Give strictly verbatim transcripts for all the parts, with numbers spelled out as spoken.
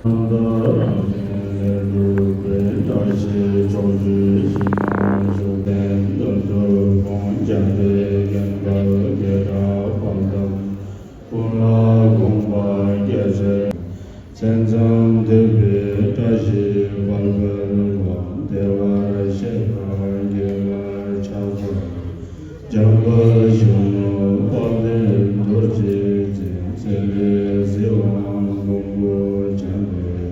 མཚན་ཙམ་ཐོས་པའི་བཀྲ་ཤིས་སྤངས་པའི་བདེ་བར་གཤེགས་པ་རྒྱལ་བ་ཕྱག་འཚལ་ལོ། འཇམ་དཔལ་གཞོན་ནུ་དཔལ་ལྡན་རྡོ་རྗེ་འཛིན། ཚེ་འདས་སྲིད་དབང་ཕུང་པོ་འཇོམས་པའི།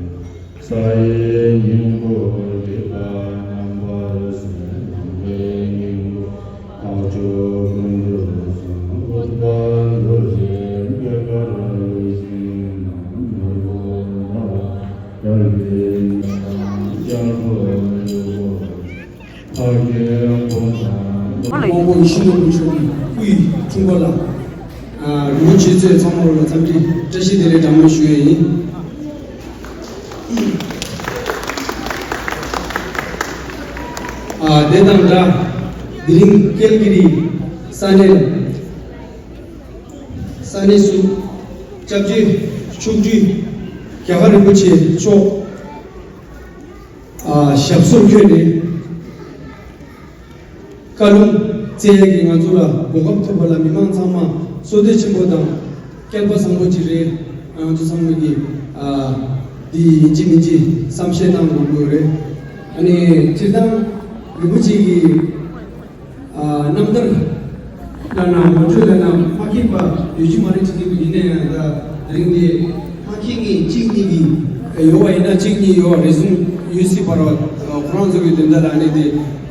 ས་ཡི་སྙིང་པོ་སྒྲིབ་པ་རྣམ་པར་སེལ། ནམ་མཁའི་སྙིང་པོ་འཕགས་མཆོག་ཀུན་ཏུ་བཟང་། ཨུཏྤལ་རྡོ་རྗེ་བསྐལ་པར་བཞུགས་གནང་། ནོར་བུ་ལྷ་དགྲ་བགེགས་རྒྱལ་པོ་ཡུལ་དབང་པོ་ཡེ་ཤེས་མགོན་པོ་མཆོག་གི་སྐུའི་འཁྲུངས་སྐར་ལ། ཨ། རིན་པོ་ཆེ་གཙོས་ཚང་མ་ལ་འཚམས་འདྲི་བཀྲ་ཤིས་བདེ་ལེགས་གྲངས་མེད་ཞུ་ཡས་ཡིན། ཨ། དེ་དང་སྦྲགས། དེ་རིང་ཀལ་གི་རི་ས་གནས་ལ། ས་གནས་སུ་སྐྱབས་རྗེ་མཆོག་སྤྲུལ་རྒྱ་གར་རིན་པོ་ཆེ་མཆོག་ཨ། ཞབས་སོར་འཁོད་ནས་བཀའ་ལུང་སྩལ་ཡས་ཀྱི་ང་ཚོ་ལ་གོ་སྐབས་ཐོབ་པ་ལ་མི་མང་ཚང་མ་བསོད་བདེ་ཆེན་པོ་དང་སྐལ་པ་བཟང་པོ་ཅིག་རེད། ང་ཚོ་ཚང་མ་གིས། ཨ། འདི་ཡིན་གཅིག་མིན་གཅིག་བསམ་ཤེས་གནང་དགོས་ཀྱི་ཡོད་རེད། ཨ་ནི་སྤྱིར་བཏང་རིན་པོ་ཆེ་གི་ཨ། རྣམ་ཐར་ལབ་ན་ངོ་སྤྲོད་ལབ་ན་མ་མཁྱེན་པ་ཡོད་ཀྱི་མ་རེད་དྲན་གྱི་འདུག་ཡིན་ན་ཡང་ད་དེ་རིང་འདི་མ་མཁྱེན་མཁན་གཅིག་གཉིས་ཀྱི་ཡོད་པ་ཡིན་ན་གཅིག་གཉིས་ཡོད་རེ་ཟུང་ཡོད་སྲིད་པ་རེད། ཁོ་རང་ཚོ་གི་དོན་དག་ལ་ནི་དེ།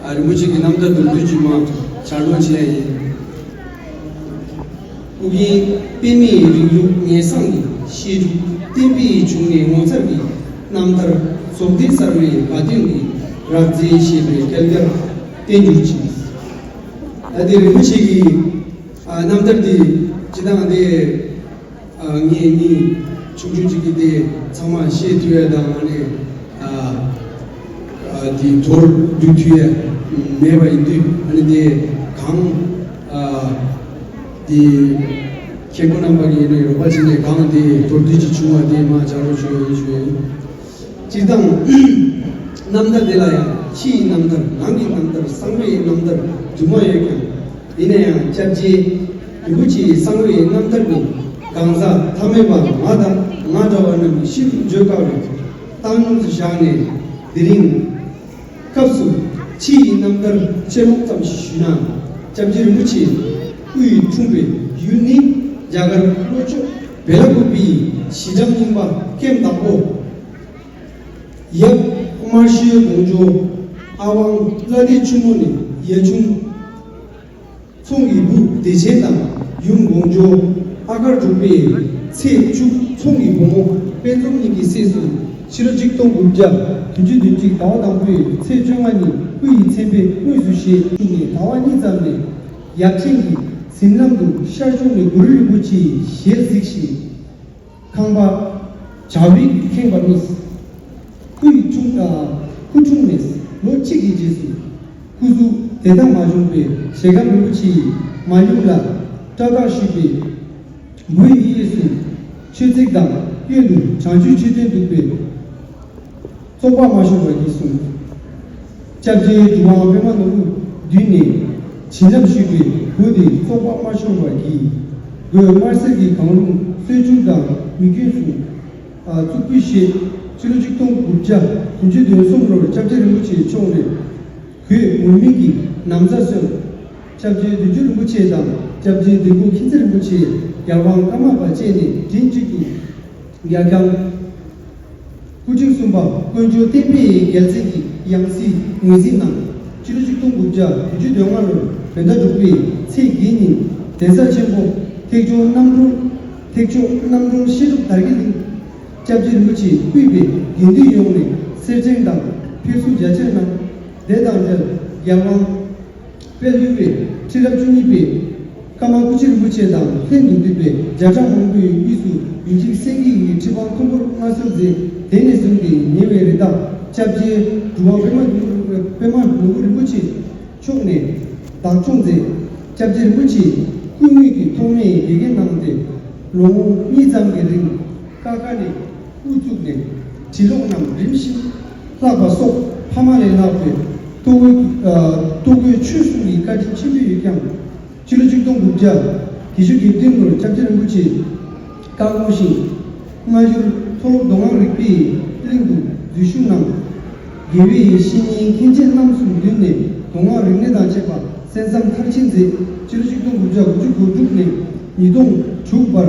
ཨ། རིན་པོ་ཆེ་གི་རྣམ་ཐར་དུ་འདུས་ཀྱི་མ་ཕྱག་ལོག་བྱས་ཡིན། ཨོ་རྒྱན་པདྨའི་རིང་ལུགས་ངེས་གསང་གི་བཤད་སྒྲུབ་བསྟན་པའི་འབྱུང་གནས་ངོ་མཚར་གྱི་རྣམ་ཐར་རྫོགས་ལྡན་གསལ་བའི་དགའ་སྟོན་གྱི་རབ་མཛེས་ཞེས་པའི་རྒྱལ་རྒྱལ་བསྟན་འགྱུར་ཅིང་། ཨ། དེ་རིན་པོ་ཆེ་གི། ཨ། རྣམ་ཐར་དེ་སྤྱིར་བཏང་དེ། ཨ། ངས་ནི་ཆུང་ཆུང་ཅིག་གི་དེ་ཚང་མ་བཤད་ཐུབ་ཡ་དང་ཨ་ནི། ཨ། ཨ། དེ་མདོར་བསྡུས་ཐུབ་ཡ་མེད་པ་ཡིན་དུས་ཨ་ནི་དེ་གང་། ཨ། དེ་མཁན་པོ་རྣམ་པ་གི་ནི་རོགས་པ་བྱས་ནས་གང་དེ་མདོར་བསྡུས་ཅིག་བྱུང་བ་དེ་མ་སྦྱར་རོགས་ཞུ་ཡ་ཞུ་ཡ་ཡིན། སྤྱིར་བཏང་རྣམ་ཐར་དེ་ལ་ཡང་ཕྱིའི་རྣམ་ཐར། ནང་གི་རྣམ་ཐར། གསང་བའི་རྣམ་ཐར་དུ་མ་ཡོད་ཀྱང་། ཡིན་ན་ཡང་སྐྱབས་རྗེ་རིན་པོ་ཆེའི་གསང་བའི་རྣམ་ཐར་ནི་གང་ཟག་ཐ་མལ་པ་ང་དང་ང་འདྲ་བ་རྣམས་ཀྱིས་ཤིན་ཏུ་བརྗོད་དཀའ་བས་བཏང་སྙོམས་སུ་བཞག་ནས། དེ་རིང་སྐབས་སུ་ཕྱིའི་རྣམ་ཐར་ཕྱེད་མོག་ཙམ་ཞིག་ཞུས་ན། སྐྱབས་རྗེ་རིན་པོ་ཆེ་སྐུ་ཡི་འཁྲུངས་པའི་ཡུལ་ནི་རྒྱ་གར་ལྷོ་ཕྱོགས་བེ་ལ་ཀུ་པིའི་གཞིས་འགྲམ་རྙིང་པ་ཀེམ་བདག་པོ། ཡབ་དམར་ཤོད་ཀོང་ཇོ་ཨ་ཝང་བླ་ནེ་ཆུ་མོ་ནས་ཡ་ཆུང་ཚོང་གི་བུ་བདེ་ཆེན་དང་ཡུམ་ཀོང་ཇོ་ཨ་དཀར་འབྲུག་པའི་ཚེས་བཅུ། ཚོང་གི་བུ་མོ་དཔལ་འཛོམས་གཉིས་ཀྱི་སྲས་སུ་ཕྱི་ལོ་ཆིག་སྟོང་དགུ་བརྒྱ་བདུན་ཅུ་དོན་གཅིག་ཟླ་བ་དང་པོའི་ཚེས་བཅོ་ལྔ་ཉིན་སྐུ་ཡི་མཚན་དཔེ་དངོས་སུ་བཞེས། ནས་ཟླ་བ་གཉིས་ཙམ་ནས་ཡབ་ཆེན་གྱི་གཟིམ་ལམ་དུ་ཤར་ཕྱོགས་ནས་གུ་རུ་རིན་པོ་ཆེའི་ཞལ་གཟིགས་ཤིང་། ཁང་པ་བྱ་བས་ཁེངས་པ་རྨིས། སྐུ་ཡི་འཁྲུངས། ཨ། སྐུ་འཁྲུངས་ནས་ལོ་གཅིག་གི་རྗེས་སུ་སྐུ་གཟུགས་བདེ་ཐང་མ་བྱུང་བས་ཞལ་ཁམས་རིན་པོ་ཆེ་ཡི་མ་ཡུམ་ལ་བཀྲ་རྟགས་ཞུས་པས། བུ་ཡི་གཡས་སུ་མཆོད་རྫས་དང་གཡོན་དུ་བྱང་ཆུབ་མཆོད་རྟེན་འདུག་པས། བཙོག་པ་མ་ཤོར་བར་གྱིས་གསུངས། སྐྱབས་རྗེ་གྲུབ་དབང་པདྨ་ནོར་བུ་མདུན་ནས་བྱིན་རླབས་ཞུས་པས་བུ་དེ་བཙོག་པ་མ་ཤོར་བར་གྱིས། སྒོས་དམར་སེར་གྱི་གང་རུང་གསོལ་མཆོད་དང་མི་སྐྱོན་སྲུང་། ཨ། གཙུག་ཕུད་བཞེས། ཕྱི་ལོ་ཆིག་སྟོང་དགུ་བརྒྱ་བདུན་ཅུ་དོན་གསུམ་ལོར་སྐྱབས་རྗེ་རིན་པོ་ཆེའི་ཕྱོགས་ནས་གུས་མོས་མིན་གྱི་ན་བཟའ་གསོལ། སྐྱབས་རྗེ་བདུད་འཇོམས་རིན་པོ་ཆེ་དང་སྐྱབས་རྗེ་འདི་གུ་མཁྱེན་བརྩེ་རིན་པོ་ཆེ་རྒྱལ་དབང་ཀརྨ་པ་བཅས་ནས་མགྲིན་གཅིག་ཏུ། རྒྱ་རྐྱང་། སྐུ་ཕྲེང་གསུམ་པ་དཀོན་མཆོག་བསྟན་པའི་རྒྱལ་མཚན་གྱི་ཡང་སྲིད་ངོས་འཛིན་གནང་། ཕྱི་ལོ་ཆིག་སྟོང་དགུ་བརྒྱ་བདུན་ཅུ་དོན་ལྔ་ལོར་བོད་ཟླ་དྲུག་པའི་ཚེས་བརྒྱད་ཉིན་གདན་ས་ཆེན་པོ་ཐེག་མཆོག་རྣམ་གྲོལ། ཐེག་མཆོག་རྣམ་གྲོལ་བཤད་སྒྲུབ་དར་རྒྱས་གླིང་སྐྱབས་རྗེ་རིན་པོ་ཆེས་དབུས་པའི་དགེ་འདུན་ཡོངས་ནས་སེར་སྦྱངས་དང་ཕེབས་བསུ་རྒྱ་ཆེར་གནང་། དེ་དང་འབྲེལ་རྒྱལ་དབང་དཔལ་ཡུལ་བའི་ཁྲི་རབས་བཅུ་གཉིས་པའི་ཀརྨ་སྐུ་ཕྱྭ་རིན་པོ་ཆེ་དང་ལྷན་དུ་འདུས་པའི་རྒྱ་གྲྭ་མང་པོས་དབུས་སུ་ཡུན་གཅིག་སེང་གེ་ཡི་ཁྲི་འཕང་མཐོན་པོར་མངའ་གསོལ་མཛད། དེ་ནས་བཟུང་སྟེ་ཉེ་བའི་རི་དྭགས་སྐྱབས་རྗེ་གྲུབ་དབང་པདྨ་པདྨ་ནོར་བུ་རིན་པོ་ཆེ་མཆོག་ནས་བདག་སྐྱོང་མཛད། སྐྱབས་རྗེ་རིན་པོ་ཆེས་སྐུ་དངོས་ཀྱི་ཐོག་མའི་དགེ་རྒན་གནང་སྟེ། ལོ་ངོ་གཉིས་ཙམ་གྱི་རིང་ཀ་ཁ་ནས་དབུ་བཙུགས་ནས་ བྲིས་ཀློག་རྣམས་རིམ་བཞིན་ལྷག་པ་སོགས་ཕ་མ་ལས་ལྷག་པའི་ལྟོ་གོས་ཨ་ལྟོ་གོས་ཆོས་གསུམ་གྱི་བཀའ་དྲིན་ཆེན་པོ་ཡོད་ཀྱང་། ཕྱི་ལོ་ཆིག་སྟོང་དགུ་བརྒྱ་བརྒྱད་ཅུ་གྱ་བདུན་ལོར་སྐྱབས་རྗེ་རིན་པོ་ཆེ་བཀའ་དགོངས་བཞིན་སྔ་འགྱུར་མཐོ་སློབ་མདོ་སྔགས་རིག་པའི་གླིང་དུ་འཛུལ་ཞུགས་གནང་། དགེ་བའི་བཤེས་གཉེན་མཁན་ཆེན་རྣམ་གསུམ་མདུན་ནས་མདོ་སྔགས་རིག་གནས་དང་བཅས་པ་གསན་བསམ་མཐར་ཕྱིན་མཛད། ཕྱི་ལོ་ཆིག་སྟོང་དགུ་བརྒྱ་དགུ་བཅུ་གོ་དྲུག་ནས་ཉིས་སྟོང་དྲུག་བར་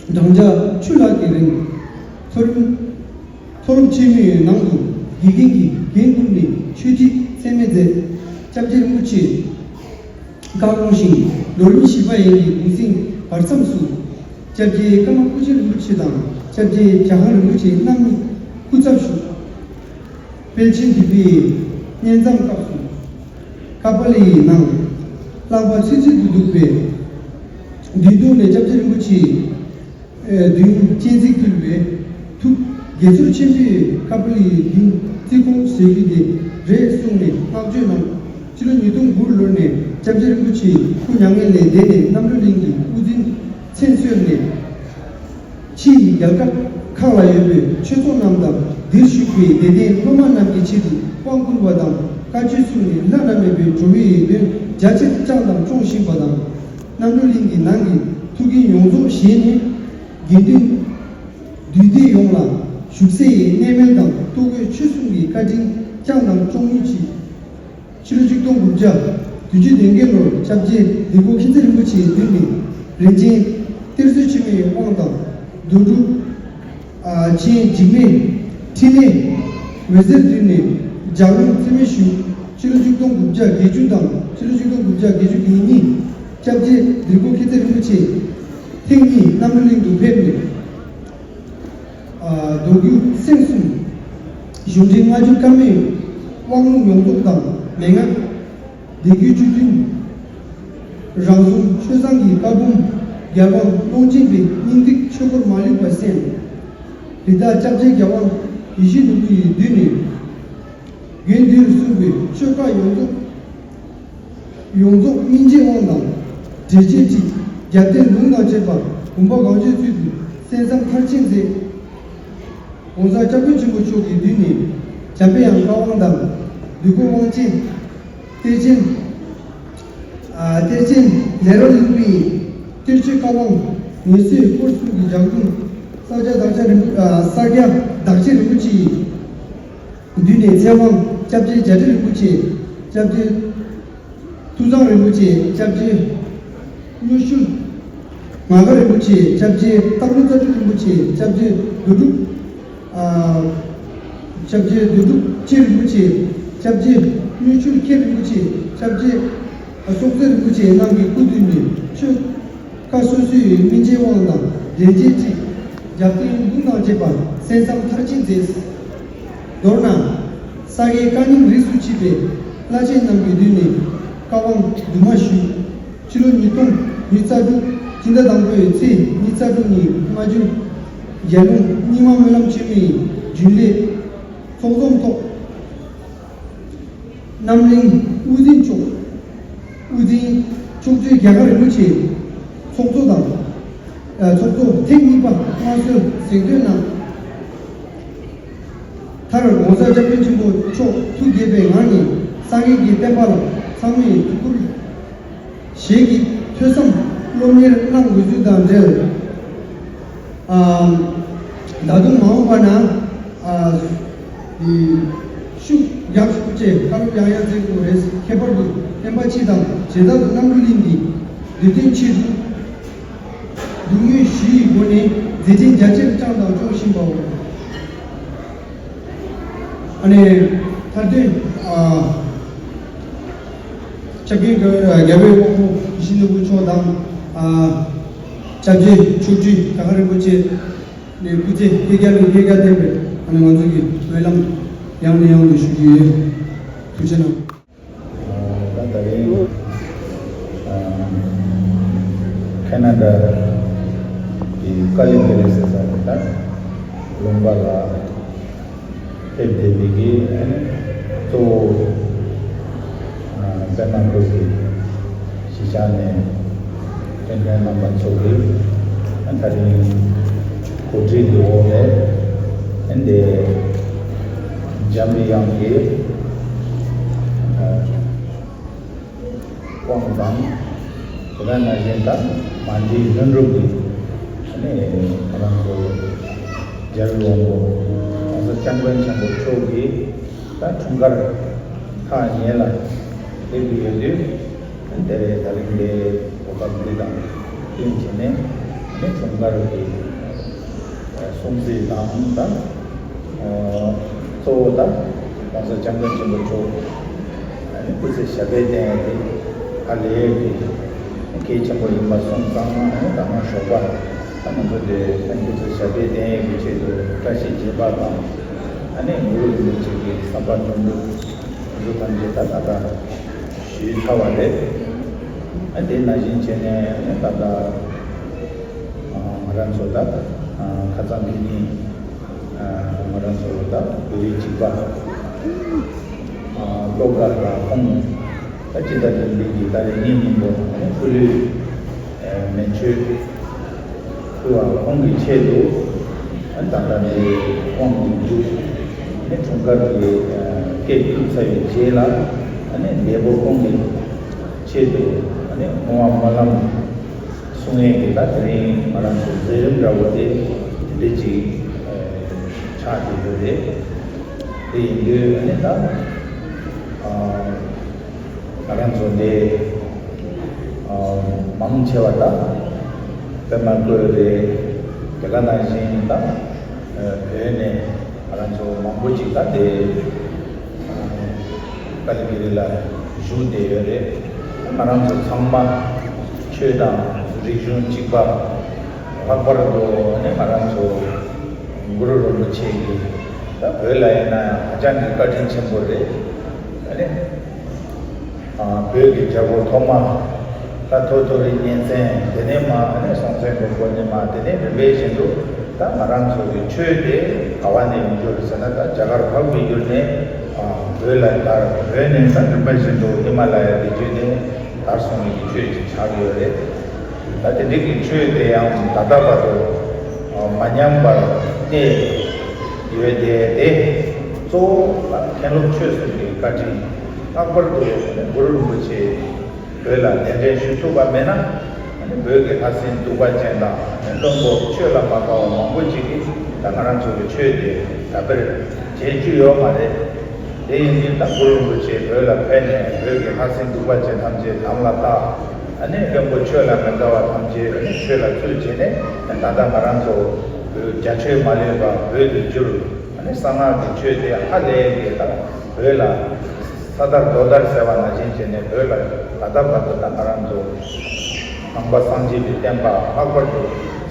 བགྲང་བྱ་ཆུ་ལྷག་གི་རིང་མཐོ་རིམ་མཐོ་སློབ་ཆེན་མོའི་ནང་དུ་དགེ་རྒན་གྱི་འགན་བསྐུར་ནས་ཆོས་ཁྲིད་ཚད་མེད་མཛད། སྐྱབས་རྗེ་རིན་པོ་ཆེ་བཀའ་དགོངས་བཞིན་ལོ་རིམ་བཞི་པ་ཡན་གྱི་གུང་གསེང་བར་མཚམས་སུ་སྐྱབས་རྗེ་ཀརྨ་སྐུ་ཆེན་རིན་པོ་ཆེ་དང་སྐྱབས་རྗེ་རྒྱ་གར་རིན་པོ་ཆེ་རྣམ་གཉིས་སྐུ་ཚབ་ཞུ། དཔལ་ཆེན་འདུས་པའི་བསྙེན་མཚམས་སྐབས་སུ་ཀ་པ་ལའི་ནང་ལྷགས་པ་ཚིག་ཚིག་ཏུ་འདུག་པས། མདུན་ཐོག་ནས་སྐྱབས་རྗེ་རིན་པོ་ཆེ་མདུན་སྤྱན་གཟིགས་ཕུལ་བས། ཐུགས་དགྱེས་ཚོར་ཆེན་པོས་ཀ་པ་ལའི་མདུན་བརྩི་བཀུར་ཞུ་རྒྱུ་དེ་རེད་གསུངས་ནས་བསྔགས་བརྗོད་གནང་། ཕྱི་ལོ་ཉིས་སྟོང་དགུ་ལོར་ནས་སྐྱབས་རྗེ་རིན་པོ་ཆེ་སྐུ་མྱ་ངན་ལས་འདས་ནས་གནམ་གྲུ་གླིང་གི་དབུ་འཛིན་མཚན་གསོལ་ནས། ཕྱིའི་རྒྱལ་ཁབ་ཁག་ལ་ཡོད་པའི་ཆོས་ཚོགས་རྣམས་དང་འདིར་བཞུགས་པའི་དད་ལྡན་སློབ་མ་རྣམས་ཀྱི་ཆེད་དུ་དབང་བསྐུར་བ་དང་བཀའ་ཆོས་གསུངས་ནས་བླ་ན་མེད་པའི་འགྲོ་བའི་དོན་རྒྱ་ཆེར་བསྐྱངས་དང་སྐྱོང་བཞིན་པ་དང་། གནམ་གྲུ་གླིང་གི་ནང་གི་ཐུགས་འགན་ཡོངས་རྫོགས་བཞེས་ནས་དགེ་འདུན་འདུས་སྡེ་ཡོངས་ལ་བཞུགས་སའི་གནས་མལ་དང་ལྟོ་གོས་ཆོས་གསུམ་གྱི་བཀའ་དྲིན་བསྐྱངས་དང་སྐྱོང་མུས་ཀྱིས། ཕྱི་ལོ་ཆིག་སྟོང་དགུ་བརྒྱ་བདུན་ཅུ་དོན་བརྒྱད་ལོར་སྐྱབས་རྗེ་ལྡེ་གུ་མཁྱེན་བརྩེ་རིན་པོ་ཆེའི་མདུན་ནས་རིན་ཆེན་གཏེར་མཛོད་ཆེན་མོའི་དབང་དང་རྡོ་གྲུབ་ཨ་ཆེན་འཇིགས་མེད་ཕྲིན་ལས་འོད་ཟེར་མདུན་ནས་ལྗགས་ལུང་རྩིས་མེད་ཞུས། ཕྱི་ལོ་ཆིག་སྟོང་དགུ་བརྒྱ་བརྒྱད་ཅུ་དང་ཕྱི་ལོ་ཆིག་སྟོང་དགུ་བརྒྱ་བརྒྱད་ཅུ་གྱ་གཉིས་སྐྱབས་རྗེ་ལྡེ་གུ་མཁྱེན་བརྩེ་རིན་པོ་ཆེ་ཐེངས་གཉིས་གནམ་གྲུ་གླིང་དུ་ཕེབས་ནས། ཨ་མདོ་རྒྱུད་སེམས་གསུམ། གཞུང་འགྲེལ་སྔ་འགྱུར་བཀའ་མའི་དབང་ལུང་ཡོངས་རྫོགས་དང་མན་ངག་སྡེ་རྒྱུད་བཅུ་བདུན། རང་གཞུང་ཆོས་བཟང་གི་བཀའ་འབུམ་རྒྱལ་དབང་ཀློང་ཆེན་པའི་སྙིང་ཐིག་ཆོས་འཁོར་མ་ལུས་པ་གསན། རི་དྭགས་སྐྱབས་རྗེ་རྒྱལ་དབང་ཡིད་བཞིན་ནོར་བུ་ཡི་མདུན་ནས། དགེ་འདུན་གསུངས་པའི་ཆོས་བཀའ་ཡོངས་རྫོགས། ཡོངས་རྫོགས་སྨིན་བྱེད་དབང་དང་འགྲེལ་བྱེད་ཁྲིད། རྒྱབ་རྟེན་ལུང་དང་བཅས་པ་བུམ་པ་གང་བྱོའི་ཚུལ་དུ་གསན་བསམ་མཐར་ཕྱིན་མཛད། ༸གོང་ས་སྐྱབས་མགོན་ཆེན་པོ་མཆོག་གི་མདུན་ནས་འཇམ་པའི་དབྱངས་བཀའ་དབང་དང་འདོད་དགུ་དབང་ཆེན། གཏེར་ཆེན། ཨ་གཏེར་ཆེན་ལས་རབ་གླིང་པའི་གཏེར་ཆོས་བཀའ་དབང་ངེས་གསོལ་སྐོར་གསུམ་གྱི་ལྗགས་ལུང་ས་སྐྱ་བདག་ཅག་རིན་པོ་ཨ་ས་སྐྱ་བདག་ཆེན་རིན་པོ་ཆེའི། མདུན་ནས་ཚེ་དབང་སྐྱབས་རྗེ་རྒྱ་རི་རིན་པོ་ཆེ། སྐྱབས་རྗེ་ཐུབ་བཟང་རིན་པོ་ཆེ། སྐྱབས་རྗེ་གཉོས་ཤུལ་ངག་དགའ་རིན་པོ་ཆེ། སྐྱབས་རྗེ་སྟག་ལུང་རྩ་དྲུག་རིན་པོ་ཆེ། སྐྱབས་རྗེ་རྡོ་གྲུབ། ཨ་སྐྱབས་རྗེ་རྡོ་གྲུབ་ཆེན་རིན་པོ་ཆེ། སྐྱབས་རྗེ་གཉོས་ཤུལ་མཁན་རིན་པོ་ཆེ། སྐྱབས་རྗེ་སྲོག་རྩེ་རིན་པོ་ཆེ་རྣམས་ཀྱི་སྐུ་མདུན་ནས་ཆོས། བཀའ་སོ་སོའི་སྨིན་བྱེད་དབང་དང་འགྲེལ་བྱེད་ཁྲིད། རྒྱབ་རྟེན་ལུང་དང་བཅས་པ་གསན་བསམ་མཐར་ཕྱིན་མཛད། མདོར་ན། ས་དགེ་བཀའ་རྙིང་རིས་སུ་མཆིས་པའི་བླ་ཆེན་རྣམས་ཀྱི་མདུན་ནས་བཀའ་དབང་དུ་མ་ཞུས། ཕྱི་ལོ་ཉིས་སྟོང་ཉི་ཤུ་རྩ་དྲུག་སྤྱི་ཟླ་དང་པོའི་ཚེས་ཉི་ཤུ་རྩ་དྲུག་ཉིན་སྔ་འགྱུར་ཡར་ཀླུང་རྙིང་མ་སྨོན་ལམ་ཆེན་མོའི་རྒྱུན་ལས་ཚོགས་འཛོམས་ཐོག་རྣམ་གླིང་དབུ་འཛིན་མཆོག་དབུ་འཛིན་མཆོག་སྤྲུལ་རྒྱ་གར་རིན་པོ་ཆེ་ཚོགས་གཙོ་དང་། ཨ་ཚོགས་གཙོ་ཐེངས་གཉིས་པ་མངའ་གསོལ་གཟེངས་བསྟོད་གནང་། མཐར་༸གོང་ས་༸སྐྱབས་མགོན་ཆེན་པོ་མཆོག་ཐུགས་དགྱེས་པའི་ངང་ནས་སངས་རྒྱས་ཀྱི་བསྟན་པ་ལ་ཚང་མས་ཐུགས་ཁུར་བཞེས་ཀྱིས་ཐོས་བསམ་སློབ་གཉེར་གནང་དགོས་ཚུལ་དང་འབྲེལ། ཨ་ད་དུང་མ་འོངས་པ་ན། ཨ་ཤུགས་རྒྱག་ཤུགས་བཅས་བཀའ་སློབ་ཡང་ཡང་སྩལ་དགོས་རེད། ཁྱད་པར་དུ་བསྟན་པ་སྤྱི་དང་བྱེ་བྲག་ཏུ་གནམ་གྲུ་གླིང་གི་བདེ་དོན་ཆེད་དུ་སྡུག་བསྔལ་ཞི་ཡི་སྒོ་ནས་མཛད་འཕྲིན་རྒྱ་ཆེར་བསྐྱངས་དང་སྐྱོང་བཞིན་པའོ། ཨ་ནི་མཐར་དོན། ཨ་སྐྱབས་མགོན་རྒྱལ་བའི་དབང་པོ་ཡིད་བཞིན་ནོར་བུ་མཆོག་དང་། ཨ་སྐྱབས་རྗེ་མཆོག་སྤྲུལ་རྒྱ་གར་རིན་པོ་ཆེ་ནས་སྐུ་ཚེ་བསྐལ་བརྒྱ་ནས་བསྐལ་བརྒྱར་བརྟན་པའི་ཨ་ནི་ང་ཚོ་གི་སྨོན་ལམ་ཡང་ནས་ཡང་དུ་ཞུ་རྒྱུ་ཡོད། ཐུགས་རྗེ་གནང་། ད་ད་རེས་ཁེ་ན་ཌ་གི་ཀ་ལི་པེ་རེ་ཟེར་ས་རེད། ད་ལུང་པ་ལ་ཕེབས་བསྡད་པའི་གི་གཙོ་བོ་པད་མ་ཁུལ་གྱི་གཞིས་ཆགས་ནས་ཕེབས་མཁན་རྣམ་པ་ཚོ་གིས་ད་རིང་གོ་སྒྲིག་གི་འོག་ནས་ འདི་འཇམ་པའི་དབྱངས་ཀྱི་དབང་དང་། དེ་ག་ནང་བཞིན་དང་མ་འདྲིས་ལྷུན་གྲུབ་ཀྱི་ནི་ང་རང་ཚོ་རྒྱལ་བའི་དབང་པོ་༸གོང་ས་༸སྐྱབས་མགོན་ཆེན་པོ་མཆོག་གི་ད་འཁྲུངས་སྐར་ཐག་ཉེ་ལ་སླེབས་ཀྱི་ཡོད་དུས། དེ་རེད། ད་རིང་འདིའི་གོ་སྐབས་འདི་དང་བསྟུན་བྱས་ནས་ནི་འཁྲུངས་སྐར་གྱི་སྲུང་བརྩི་དང་ད་གཙོ་བོ་ད་༸གོང་ས་༸སྐྱབས་མགོན་ཆེན་པོ་མཆོག་ནི་སྐུ་ཚེ་ཞབས་པད་བརྟན་ཡས་དེ་ཧ་ལས་ཀྱི་གལ་ཆེན་པོ་ཡིན་པ་སོང་ཙང་ནི་ད་ནང་ཞོགས་པ་ད་ང་ཚོ་དེ་སྐུ་ཚེ་ཞབས་པད་བརྟན་ཡས་ཀྱི་ཆེད་དུ་བཀྲ་ཤིས་བརྗིད་པ་དང་ཨ་ནི་གུ་རུ་རིན་པོ་ཆེ་གི་བསམ་པ་མཐུན་པོ། འདི་ཐམས་ཅད་ད་ད་ལྟ་ཞུས་ཚར་བ་རེད། ཨ་དེ་ནང་བཞིན་བྱས་ནས་ཨ་ནི་ད་ལྟ་ང་རང་ཚོ་ད་ཁ་སང་དེ་ཉིན་ང་རང་ཚོ་ད་བོད་རིགས་གཅིག་པ་བློ་དགའ་ལགས་ཁོང་ད་སྤྱི་ཟླ་བདུན་པའི་གི་ཏ་རིག་གཉིས་ཉིན་མོ་ཨ་ནི་སྐུ་ལུས་མེ་མཆོད་ཕུལ་བ་ཁོང་གི་ཆེད་དུ་ཨ་ནི་ད་ལྟ་འདི་དབང་གི་མཇུག་ནི་འཁྲུངས་སྐར་གྱི་སྐད་བསྐྱུགས་ཚར་བའི་རྗེས་ལ་ཨ་ནི་འདས་པོ་ཁོང་གི་ཆེད་དུ་ཨ་ནི་བསྔོ་བ་སྨོན་ལམ་གསུང་ཡས་ཀྱི་ད་དེ་རིང་ང་རང་ཚོ་མཛད་རིམ་འདྲ་བོ་དེ་འདི་ཅིག་ཆགས་ཀྱི་ཡོད་རེད། དེ་ཡིན་དུས་ཨ་ནི་ད། ང་རང་ཚོ་འདི་མང་ཆེ་བ་ད་པད་མ་བཀོད་རེད། དེ་ག་ནང་བཞིན་ད་བོད་ནས་ང་རང་ཚོ་མང་པོ་ཅིག་ད་དེ་ཀ་ལི་གི་རི་ལ་བཞུགས་བསྡད་ཡོད་རེད། ང་རང་ཚོ་ཚང་མ་ཆོས་དང་རིག་གཞུང་གཅིག་པ། ལྷག་པར་དུ་ནི་ང་རང་ཚོ་གུ་རུ་རིན་པོ་ཆེ་གིས་ད་བོད་ལ་ཡིན་ན་ཡང་ཧ་ཅང་གི་བཀའ་དྲིན་ཆེན་པོ་རེད། ཨ་ནི། བོད་ཀྱི་རྒྱལ་པོ་ཐོག་མ་ད་ཐོ་ཐོ་རི་གཉན་བཙན། དེ་ནས་མ་ཨ་ནི་སྲོང་བཙན་སྒམ་པོ་ནས་མ་དེ་ནས་རིམ་པས་བཞིན་དུ་ད་ང་རང་ཚོ་གི་ཆོས་དེ་ག་བ་ནས་ཡོང་རྒྱུ་རེད་ཟེར་ན། ད་རྒྱ་གར་འཕགས་པའི་ཡུལ་ནས་བོད་ལ་དར། བོད་ནས་ད་རིམ་པ་བཞིན་དུ་ཧི་མ་ལ་ཡ་རི་རྒྱུད་ནས་དར་སོང་བའི་གི་ཆོས་ཅིག་ཆགས་ཀྱི་ཡོད་རེད། ད་དེ་འདྲའི་གི་ཆོས་དེ་ཡང་ད་ལྟ་བར་དུ་མ་ཉམས་པར་གནས་ཡོད་དེ། དེ་གཙོ་བོ་ད་མཁན་སློབ་ཆོས་གསུམ་གྱི་བཀའ་དྲིན། ལྷག་པར་དུ་གུ་རུ་རིན་པོ་ཆེ་བོད་ལ་གདན་འདྲེན་ཞུ་ཐུབ་པ་མེད་ན། ཨ་ནི་བོད་ཀྱི་ལྷ་སྲིན་གདུག་པ་ཅན་དང་བློན་པོ་ཆོས་ལ་མ་དགའ་བ་མང་པོ་ཅིག་གིས་ད་ང་རང་ཚོ་གི་ཆོས་དེ་དར་སྤེལ་བྱེད་རྒྱུ་ཡོད་མ་རེད། དེ་ཡིན་དུས་ད་གུ་རུ་རིན་པོ་ཆེ་བོད་ལ་ཕེབས་ནས་བོད་ཀྱི་ལྷ་སྲིན་གདུག་པ་ཅན་ཐམས་ཅད་དམ་ལ་བཏགས། ཨ་ནི་བློན་པོ་ཆོས་ལ་མི་དགའ་བ་ཐམས་ཅད་ཨ་ནི་ཆོས་ལ་ཚུར་བྱས་ནས་ད་ལྟ་ང་རང་ཚོ་བོད་རྒྱ་ཆོས་མ་ལུས་པ་བོད་དུ་བསྒྱུར། ཨ་ནི་གསང་སྔགས་ཀྱི་ཆོས་དེ་ཧ་ལས་ཀྱི་ད་བོད་ལ། ས་དར་རྡོ་དར་ཟེར་བ་ནང་བཞིན་བྱས་ནས་བོད་ལ་ད་ལྟ་བར་དུ་ད་ང་རང་ཚོ་ནང་པ་སངས་རྒྱས་པའི་བསྟན་པ། ལྷག་པར་དུ་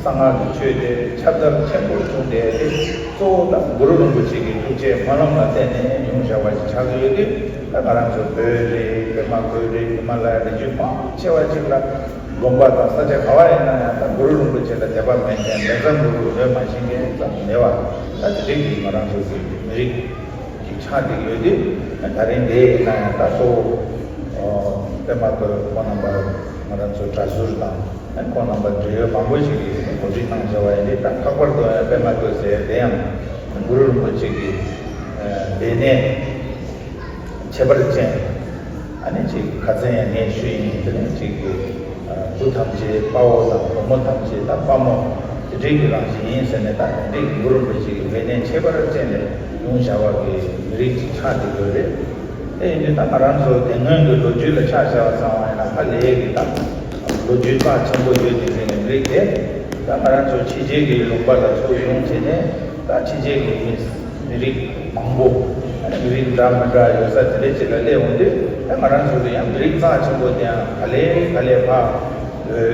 གསང་སྔགས་ཀྱི་ཆོས་དེ་ཁྱབ་གདལ་ཆེན་པོ་བྱུང་སྟེ། དེ་གཙོ་བོ་ད་གུ་རུ་རིན་པོ་ཆེ་གི་ཐུགས་རྗེ་སྨོན་ལམ་ལ་བརྟེན་ནས་ཡོང་བཞག་པ་ཞིག་ཆགས་ཀྱི་ཡོད་དུས། ད་ང་རང་ཚོ་བོད་རེད། པདྨ་བཀོད་རེད། ཧི་མ་ལ་ཡ་རི་རྒྱུད་མང་ཆེ་བ་ཅིག་ལ་དགོན་པ་དང་ས་ཆ་ག་བ་ཡིན་ན་ཡང་ད་གུ་རུ་རིན་པོ་ཆེ་ལ་དད་པ་མེད་མཁན་མེད་ཙམ་རུ་བོད་མ་ཤེས་མཁན་ཙམ་མེད་པ། ད་དེ་རིགས་ཀྱི་ང་རང་ཚོ་གི་མི་རིགས་ཀྱི་ཆགས་བསྡད་ཡོད་དུས། ད་རིང་འདི་ཡིན་ན་ཡང་ད་གཙོ་བོ་པདྨ་བཀོད་ཁོང་རྣམ་པ་ང་རང་ཚོ་གྲྭ་ཟུར་དང་ཁོང་རྣམ་པ་འབྲེལ་ཡོད་མང་པོ་ཞིག་གིས་གོ་སྒྲིག་གནང་བཞག་པ་ཡིན་དུས། ད་ལྷག་པར་དུ་ཡང་པདྨ་བཀོད་ཟེར་དེ་ཡང་གུ་རུ་རིན་པོ་ཆེ་གི་ལས་གནས་ཁྱད་པར་ཅན། ཨ་ནི་ཅིག་ཁ་སང་ཡང་ངས་ཞུས་ཡིན། དེ་ནས་ཅིག་གི་བུ་ཐམས་ཅད་དཔའ་བོ་དང་བུ་མོ་ཐམས་ཅད་ད་དཔའ་མོ་དེ་འདྲའི་གི་རང་བཞིན་ཡིན་ཟེར་ནས། ད་དེ་འདྲའི་གི་གུ་རུ་རིན་པོ་ཆེ་གི་ལས་གནས་ཁྱད་པར་ཅན་ལས་ཡོང་བཞག་པ་གི་མི་རིགས་ཅིག་ཆགས་བསྡད་ཡོད་རེད། དེ་ཡིན་དུས་ད་ང་རང་ཚོ་དེ་སྔོན་གྱི་ལོ་རྒྱུས་ལ་ཆ་བཞག་པ་ཙམ་པ་ཡིན་ན་ཧ་ལས་ཀྱི་ད་ལོ་རྒྱུས་རྩ་ཆེན་པོ་ཡོད་དེ་འདྲའི་གི་མི་རིགས་དེ། ད་ང་རང་ཚོ་ཕྱི་རྒྱལ་གྱི་ལུང་པ་ལ་ཚུར་ཡོང་བྱས་ནས་ད་ཕྱི་རྒྱལ་གྱི་མི་མི་རིགས་མང་པོ། ཨ་ནི་མི་རིགས་འདྲ་མི་འདྲ་ཡོད་ས་དེ་འདྲ་ཅིག་ལ་སླེབས་འོང་དུས། ད་ང་རང་ཚོ་གི་ཡང་མི་རིགས་རྩ་ཆེན་པོ་དེ་ཡང་ག་ལེ་ག་ལེ་ཕར་བོད་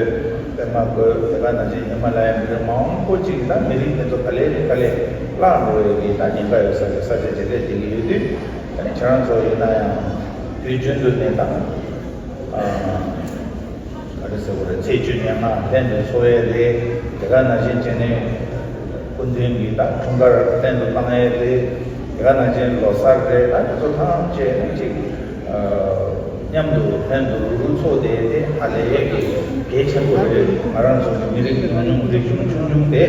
པདྨ་བཀོད། དེ་ག་ནང་བཞིན་ཧི་མ་ལ་ཡའི་མི་རིགས་མང་པོ་ཅིག་ད་མི་རིགས་དེ་ཚོ་ག་ལེ་ག་ལེ་བརླག་འགྲོ་བའི་གི་ད་ཉེན་ཁ་ཡོད་ས་གི་ས་ཆ་ཅིག་ལ་སླེབས་བསྡད་ཀྱི་ཡོད་དུས། ཨ་ནི་ཁྱེད་རང་ཚོ་ཡིན་ན་ཡང་དུས་རྒྱུན་དུ་ནས་ད། ག་རེ་ཟེར་དགོས་རེད། ཚེས་བཅུ་ཉེར་ལྔ་ལྷན་དུ་འཚོགས་ཡས་རེད། དེ་ག་ནང་བཞིན་བྱས་ནས་སྐུ་མདུན་གྱི་ད་འཁྲུངས་སྐར་ལྷན་དུ་བཏང་ཡས་རེད། དེ་ག་ནང་བཞིན་ལོ་གསར་རེད། ད་དེ་ཚོ་ཐམས་ཅད་ནི་ཅིག་མཉམ་དུ་ལྷན་དུ་རུ་རུ་འཚོགས་བསྡད་དེ་ཧ་ལས་ཡས་ཀྱི་ གལ་ཆེན་པོ་རེད། ང་རང་ཚོ་མི་རིགས་ཉུང་ཉུང་རིག་གཞུང་ཆུང་ཆུང་དེ་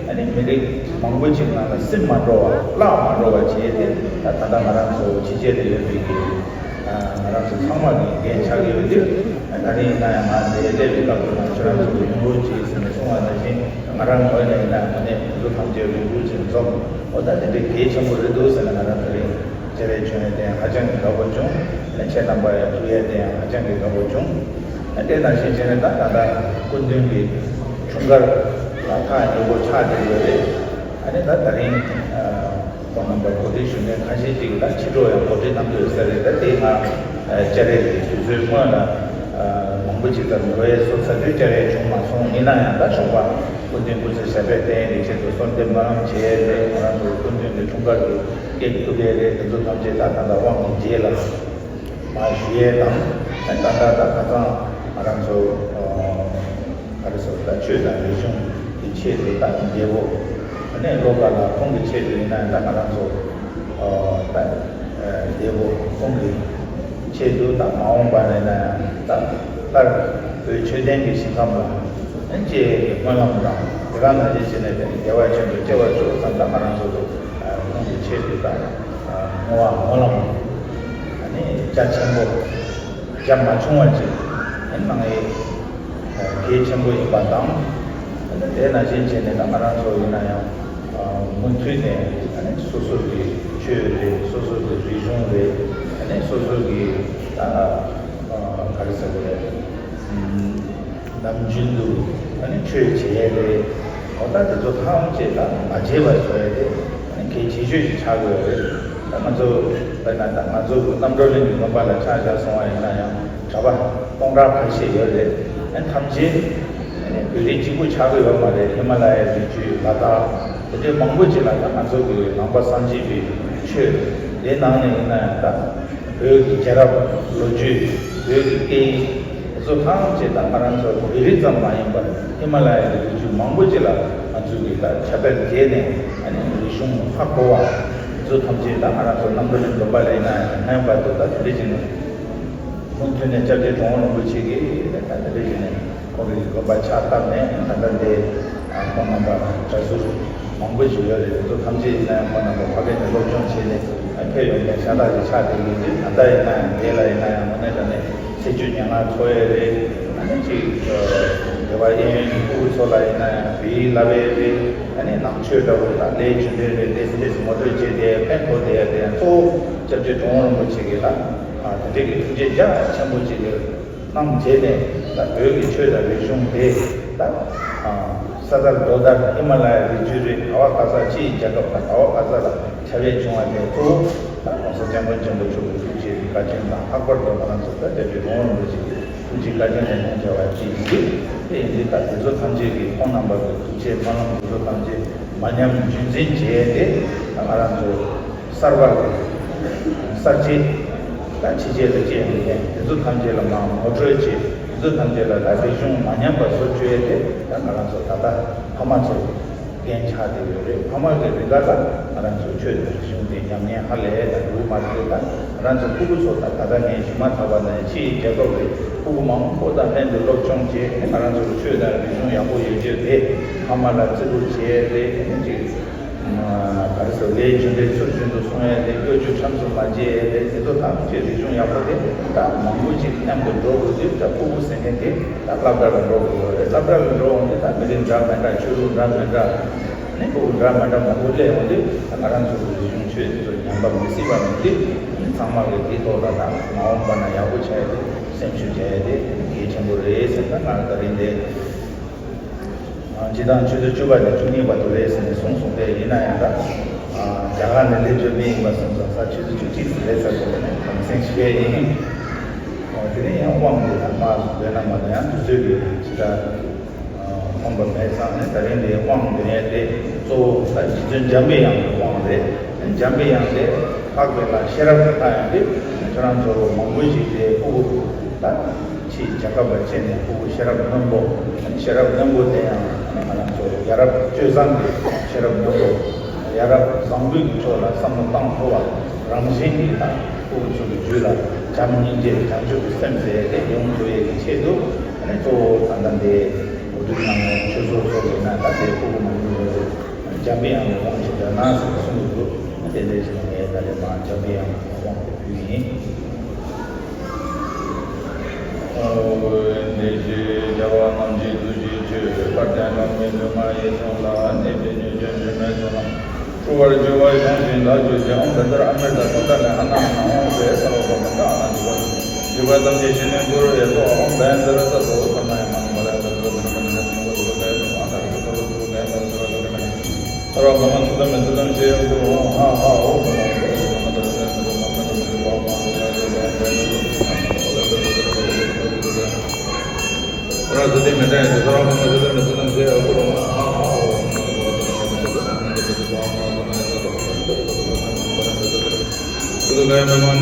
ཨ་ནི་མི་རིགས་མང་པོ་ཅིག་ནང་ལ་སིམ་མ་འགྲོ་བ་བརླག་མ་འགྲོ་བ་བྱས་ཏེ། ད་ད་ལྟ་ང་རང་ཚོ་ཕྱི་རྒྱལ་དུ་ཡོད་པའི་གི་ང་རང་ཚོ་ཚང་མ་གི་འགན་ཆགས་ཀྱི་ཡོད་དུས། ད་རིང་ཡིན་ན་ཡང་ང་འདིར་སླེབས་པའི་སྐབས་སུ་ང་ཁྱོད་རང་ཚོ་གི་ཡོང་རོགས་གྱིས་ཟེར་ནས་གསུངས་པ་ནང་བཞིན། ང་རང་ངོས་ནས་ཡིན་ན་ཡང་དངོས་གནས་དེ་ཚོ་ཐམས་ཅད་རུ་འགུལ་ཅན་འཛོམས། འོ་ད་དེ་འདྲའི་གལ་ཆེན་པོ་རེད་འདུག་ཟེར་ནས་ང་རང་དེ་རིང་བཅར་བའི་བྱུང་ཡས་དེ་ཡང་ཧ་ཅང་གི་དགའ་པོ་བྱུང་། ཨ་ནི་ཁྱེད་རྣམ་པ་ཡང་ཐུག་ཡས་དེ་ཡང་ཧ་ཅང་གི་དགའ་པོ་བྱུང་། ཨ་དེ་ནང་བཞིན་བྱས་ནས་ད་ད་ལྟ་སྐུ་མདུན་གྱི་འཁྲུངས་སྐར་ལ་ཐག་ཉེ་པོ་ཆགས་བསྡད་ཡོད་རེད། ཨ་ནི་ད་ད་རིང་ཁོང་རྣམ་པ་གོ་སྒྲིག་ཞུ་མཁན་ཁ་ཤས་ཅིག་ད་ཕྱི་དྲོ་ཡང་གོ་སྒྲིག་གནང་འདོད་ཟེར་རེད། ད་དེ་ང་བཅར་ཡས་ཀྱི་དུས་ཚོད་སྔོན་ལ་མང་པོ་ཅིག་ཙམ་འགྲོ་ཡས་བཟོ་ཚར་དུས་བཅར་ཡས་བྱུང་མ་སོང་། ཡིན་ན་ཡང་ད་ཞོགས་པ་སྐུ་མདུན་སྐུ་ཚེ་ཞབས་པད་བརྟན་ཡས་ཀྱི་ཆེད་དུ་གསོལ་འདེབས་སྨོན་ལམ་བྱེད་ཡས་རེད། ང་རང་ཚོ་སྐུ་མདུན་གྱི་འཁྲུངས་སྐར་གྱི་ཀེག་གཏུབ་ཡས་རེད། དེ་ཚོ་ཐམས་ཅད་ད་ད་ལྟ་དབང་གི་རྗེས་ལ་མ་ཞུ་ཡས་དང་། ད་ད་ད་ཁ་སང་ང་རང་ཚོ་ག་རེ་ཟེར་ད་ཆོས་དང་རིག་གཞུང་གི་ཆེད་དུ་ད་རྒྱལ་པོ་ཨ་ནི་བློ་དགའ་ལགས་ཁོང་གི་ཆེད་དུ་ཡིན་ན་ད་ང་རང་ཚོ་ད་རྒྱལ་པོ་ཁོང་གི་ཆེད་དུ་ད་མ་འོངས་པ་ནས་ན་ཡང་ད་སླར་བོད་ཆོས་ལྡན་གྱི་ཞིང་ཁམས་ལ་སྐྱེ་ཡས་ཀྱི་སྨོན་ལམ་དང་། དེ་ག་ནང་བཞིན་བྱས་ནས་དེ་ནི་བདེ་བ་ཅན་དུ་སྐྱེ་བར་ཤོག་བསམ། ད་ང་རང་ཚོ་ལ་ཁོང་གི་ཆེད་དུ་ད་བསྔོ་བ་སྨོན་ལམ་ཨ་ནི་རྒྱ་ཆེན་པོ་རྒྱ་མ་ཆུང་བ་ཅིག་ཨ་ནི་གནང་ཡས་གལ་ཆེན་པོ་ཡིན་པ་དང་། ཨ་ནི་དེ་ནང་བཞིན་བྱས་ནས་ད་ང་རང་ཚོ་ཡིན་ན་ཡང་མུ་མཐུད་ནས་ཨ་ནི་སོ་སོ་གི་ཆོས་རེད། སོ་སོ་གི་རིག་གཞུང་རེད། ཨ་ནི་སོ་སོ་གི་ད་ག་རེ་ཟེར་དགོས་རེད། ནམ་རྒྱུན་དུ་ཨ་ནི་ཆོས་བྱེད་ཡས་རེད། འོ་ད་དེ་ཚོ་ཐམས་ཅད་ད་མ་བརྗེད་པ་བཟོ་ཡས་དེ་ཨ་ནི་གལ་ཆེ་ཤོས་ཤིག་ཆགས་དགོས་རེད། ད་ང་ཚོ་དཔེར་ན་ད་ང་ཚོ་གི་རྣམ་གྲོལ་གླིང་གི་དགོན་པ་ལ་ཆ་བཞག་སོང་བ་ཡིན་ན་ཡང་གྲྭ་པ་སྟོང་ཕྲག་ཁ་ཤས་ཡོད་རེད། ཨ་ནི་ཐམས་ཅད་ཨ་ནི་བོད་རིགས་གཅིག་པུ་ཆགས་ཀྱི་ཡོད་མ་རེད། ཧི་མ་ལ་ཡའི་རི་རྒྱུད་ལ་དྭགས་དེ་འདྲའི་མང་པོ་ཅིག་ལ་ད་ང་ཚོ་གི་ནང་པ་སངས་རྒྱས་པའི་ཆོས་དེ་ནང་ནས་ཡིན་ན་ཡང་ད་བོད་ཀྱི་རྒྱལ་རབས་ལོ་རྒྱུས། བོད་ཀྱི་སྐད་ཡིག་དེ་ཚོ་ཐམས་ཅད་ད་ང་རང་ཚོ་བོད་རིགས་ཙམ་མ་ཡིན་པར་ཧི་མ་ལ་ཡའི་རི་རྒྱུད་མང་པོ་ཅིག་ལ་ང་ཚོས་ཀྱི་ད་ཁྱབ་སྤེལ་བྱས་ནས། ཨ་ནི་རིག་གཞུང་ཧ་གོ་བ་དེ་ཚོ་ཐམས་ཅད་ད་ང་རང་ཚོ་རྣམ་གྲོལ་གླིང་དགོན་པ་ལ་ཡིན་ན་ཡང་སྔོན་པ་དུ་ད་དེ་འདྲ་བྱས་ནས་མུ་མཐུད་ནས་སྐྱབས་རྗེ་དྲུང་དབང་རིན་པོ་ཆེ་གིས་ད་དེ་འདྲ་བྱས་ནས་ཁོང་གི་དགོན་པ་ཕྱག་བཏབ་ནས། ད་ལྟ་འདི་ཁོང་རྣམ་པ་གྲྭ་ཟུར་མང་པོ་ཞིག་ཡོད་རེད། དེ་ཚོ་ཐམས་ཅད་ཡིན་ན་ཡང་ཁོང་རྣམ་པ་ཕ་གི་ནས་སློབ་སྦྱོང་བྱས་ནས་ཕེབས་ཡོང་མཁན་ཤ་སྟག་ཅིག་ཆགས་བསྡད་ཡོད་དུས། ད་ལྟ་ཡིན་ན་ཡང་འདི་ལ་ཡིན་ན་ཡང་དངོས་གནས་དྲང་གནས་ཚེས་བཅུ་ཉེར་ལྔ་ཚོགས་ཡས་རེད། ཨ་ནི་ཅིག་སྡེ་བ་གཡས་གཡོན་གྱི་སྤུ་གུ་ཚོ་ལ་ཡིན་ན་ཡང་བོད་ཡིག་བསླབ་ཡས་རེད། ཨ་ནི་ནང་ཆོས་འདྲ་བོ་དང་ལས་རྒྱུ་འབྲས་རེད། དེ་འདྲས་ངོ་སྤྲོད་བྱས་ཏེ་ཕན་ཐོགས་བསྡད་ཡ་དེ་ཡང་གཙོ་བོ་སྐྱབས་རྗེ་དྲུང་དབང་རིན་པོ་ཆེ་གིས་ད་དེ་འདྲས་ཀྱི་ཐུགས་རྗེ་རྒྱ་ཆེན་པོ་ཅིག་གནང་བྱས་ནས། ད་བོད་ཀྱི་ཆོས་དང་རིག་གཞུང་དེ་ད་ས་དར་རྡོ་དར་ཧི་མ་ལ་ཡའི་རི་རྒྱུད་རེད། ག་བ་ག་ས་ཕྱིའི་རྒྱལ་ཁབ་དང་ག་བ་ག་ས་ལ་ཁྱབ་སྤེལ་བྱུང་བ་དེ་གཙོ་བོ་ད་༸གོང་ས་༸སྐྱབས་མགོན་ཆེན་པོ་མཆོག་གི་ཐུགས་རྗེ་བཀའ་དྲིན་དང་། ལྷག་པར་དུ་ང་རང་ཚོ་ད་སྐྱབས་རྗེ་དྲུང་དབང་རིན་པོ་ཆེ་གི་ཐུགས་རྗེ་བཀའ་དྲིན་ལས་མ་འབྱུང་བ་ཅི་ཡིན་གྱི། དེ་ཡིན་དུས་ད་དེ་ཚོ་ཐམས་ཅད་ཀྱི་ཁོང་རྣམ་པ་གི་ཐུགས་རྗེ་སྨོན་ལམ་དེ་ཚོ་ཐམས་ཅད་མ་ཉམས་རྒྱུན་འཛིན་བྱས་ཏེ། ད་ང་རང་ཚོ་གསར་པ་གསར་བརྗེ་ད་ཕྱི་རྒྱལ་ལ་སྐྱེས་ཡོང་མཁན་དེ་ཚོ་ཐམས་ཅད་ལ་མར་ངོ་སྤྲོད་བྱས། དེ་ཚོ་ཐམས་ཅད་ལ་ད་རིག་གཞུང་མ་ཉམས་པ་བཟོ་བཅུག་ཡས་དེ་ད་ང་རང་ཚོ་ད་ལྟ་ཕ་མ་ཚོ་འགན་ཆགས་བསྡད་ཡོད་རེད། ཕ་མ་གི་རིང་ག་ལ་ང་རང་ཚོ་ཆོས་དང་རིག་གཞུང་དེ་ཉམས་ཉེན་ཧ་ལས་ད་འགྲོ་གི་མ་རེད། ད་ང་རང་ཚོ་སྤུ་གུ་ཚོ་ད་ད་ལྟ་ངས་ཞུ་མ་ཐག་པ་ནས་ཕྱིའི་རྒྱལ་ཁབ་ལ་སྤུ་གུ་མང་པོ་དང་ལྷན་དུ་སློབ་སྦྱོང་བྱས། ང་རང་ཚོ་ཆོས་དང་རིག་གཞུང་ཡག་པོ་ཡོད་རྒྱུ་དེ་ཕ་མ་ལ་བརྩི་བཀུར་བྱས་ཏེ། ཨ་ནི་ཅིག་ག་རེ་ཟེར། ལས་རྒྱུ་འབྲས་ཚུལ་བཞིན་དུ་སྲུང་ཡས་དེ། གཡོ་སྒྱུ་ཁྲམ་གསུམ་མ་བྱེད་ཡས་དེ། དེ་ཚོ་ཐམས་ཅད་རིག་གཞུང་ཡག་པོ་དེ་ད་མང་པོ་ཅིག་མཉམ་དུ་འགྲོ་དགོས་དུས། ད་སྤུ་གུ་ཟེར་མཁན་དེ་ད་སློབ་གྲྭ་ལ་འགྲོ་དགོས་རེད། སློབ་གྲྭ་ལ་འགྲོ་འོང་དུས་ད་མི་རིགས་འདྲ་མི་འདྲ། ཆོས་ལུགས་འདྲ་མི་འདྲ། ཨ་ནི་སྤུ་གུ་འདྲ་མི་འདྲ་མང་པོ་སླེབས་འོང་དུས། ད་ང་རང་ཚོ་གི་རིག་གཞུང་ཆོས་དེ་ཚོ་ཉམས་པ་མི་སྲིད་པ་མི་འདུག་ཨ་ནི་ཚང་མ་གི་དེའི་ཐོག་ལ་ད་མ་འོངས་པ་ན་ཡག་པོ་ཆགས་ཡས་དེ་སེམས་ཤུགས་རྒྱག་ཡས་དེ་གལ་ཆེན་པོ་རེད་ཟེར། ད་ང་ད་རིང་དེ། སྤྱིར་བཏང་ཆུ་ཚོད་བཅུ་པ་ནས་བཅུ་གཉིས་བར་དུ་རེད་ཟེར་ནས་གསུངས་སོང་སྟེ། ཡིན་ན་ཡང་ད་རྒྱ་གར་ནས་སླེབས་རྒྱུ་མི་ཡིན་པ་སོང་ཙང་ས་ཆུ་ཚོད་བཅུ་གཅིག་ཙམ་རེད་ཟེར་གོ་ནས་གང་སེང་ཞུ་ཡས་ཡིན། དེ་ནས་ཡང་དབང་དུ་ད་མ་སོང་། དེ་ན་མ་ད་ཡང་དུས་ཚོད་ཀྱི་ཕྱི་ད་ཁོམ་པ་མེད་ཙང་ནས། ད་རིང་འདིའི་དབང་འདོན་ཡས་དེ་གཙོ་བོ་ད་རྗེ་བཙུན་འཇམ་པའི་དབྱངས་ཀྱི་དབང་རེད། འཇམ་པའི་དབྱངས་དེ་འཕགས་པའི་ལྷ་ཤེས་རབ་ཀྱི་ལྷ་ཡིན་དུས། ཁྱོད་རང་ཚོ་མང་པོ་ཞིག་དེ་སྤུ་གུ་ད་ཕྱིའི་རྒྱལ་ཁབ་ལ་སྐྱེས་ནས་སྤུ་གུ་ཤེས་རབ་རྣོན་པོ། ཤེས་རབ་རྣོན་པོ་དེ་ཡང་ང་རང་ཚོ་རྒྱལ་རབས་སྤྱོད་བཟང་གི་ཤེས་རབ་རྣོན་པོ། རྒྱལ་རབས་བཟང་པོའི་ཕྱོགས་ལ་བསམ་བློ་བཏང་ཐུབ་པ། རང་བཞིན་གྱིས་ད་སྤུ་གུ་ཚོ་གི་རྒྱུད་ལ་བྱམས་སྙིང་རྗེ་བྱང་ཆུབ་ཀྱི་སེམས་ཟེར་དེ་ཡོང་ཐུབ་ཡས་ཀྱི་ཆེད་དུ། ཨ་ གཙོ་བོ་ད་ལྟ་འདི་གོ་སྒྲིག་གནང་བའི་ཆོས་ཚོགས་ཚོགས་ཡོད་ན་ད་དེ་ཁོ་བོ་མ་ཡིན་པའི་འཇམ་པའི་དབྱངས་ལ་དབང་ཞིག་འདྲ་ན་ཟེར་གསུངས་འདུག་དེ་འདྲ་ཞིག་ངས་ད་རེས་མ་འཇམ་པའི་དབྱངས་ལ་དབང་དུ་ཕུལ་ཡིན། འདི་ཞེས་རྒྱལ་བ་རྣམས་ཀྱི་གཟུགས་ཀྱི་ཆོས་དཔལ་ལྡན་རང་གི་ལུས་ངག་ཡིད་གསུམ་ལ་གནས་པའི་ཉེས་སྐྱོན་དྲི་མའི་ཚོགས་རྣམས་འཁྲུ་བར་འགྱུར་བ་ཡོངས་ཤིག་ལ་གྱུར་ཅིག་ཨོཾ་བཛྲ་ཨ་མྲྀ་ཏ་ཏུཏྟཱ་ལེ་ཨ་ན་ཨ་ན། ཨོཾ་བེ་སརྦ་བྷ་ཝ་ཏ་ཨ་ན་ཛུ་བྷ་ཏུ་ཛུ་བྷ་ཏམ་ཡེ་ཤེས་ནི་གུ་རུ་ཨེ་སྭཱ་ཧཱ། ཨོཾ་བྷེ་ཛ་ར་ཏ་སོ་ཀར་ཎ་ཡ་མ་ནུ་མ་ལ་ཡ་ཏ་ཏུ་ཏ་ཏུ་ཏ་ཏུ་ཏ་ཏུ་ཏ་ཏུ་ཏ་ཏུ་ཏ་ཏུ་ཏ་ཏུ་ཏ་ཏུ་ཏ་ཏུ་ཏ་ཏུ་ཏ་ཏུ་ཏ་ཏུ། སརྦ་གྷརྨ་ཚུལ་ཁྲིམས་མེ་ཚུལ་ཁྲིམས་ཤེས་ཡོན་ཀུན་རུང་ཧ་ཧ་ཨོ། ར་ས་ཏི་མེ་ཏྲ་ཡན་ཏི་སརྦ་གྷརྨ་ཚུལ་ཁྲིམས་མེ་ཚུལ་ཁྲིམས་ཤེས་ཡོན་ཀུན་རུང་ཧ་ཧ་ཨོ། ཚུལ་ཁྲིམས་མེ་ཏྲ་ཡན་ཏི་སརྦ་གྷརྨ་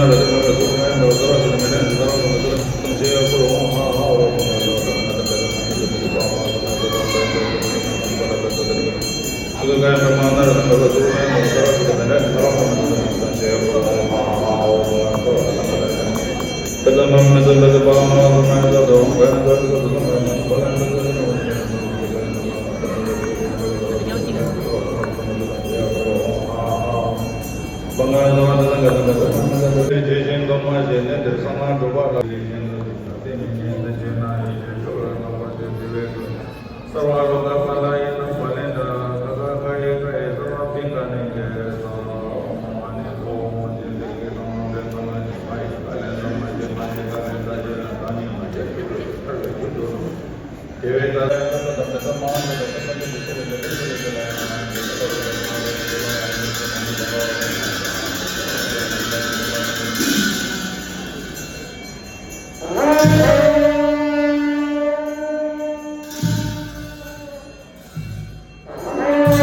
ཚུལ་ཁྲིམས་མེ་ཏྲ་ཡན་ཏི་སརྦ་གྷརྨ་ཚུལ་ཁྲིམས་ཤེས་ཡོན་ཀུན་རུང་ཧ་ཧ་ཨོ། སྨིན་གྲོལ་མ་རྫོགས་པའི།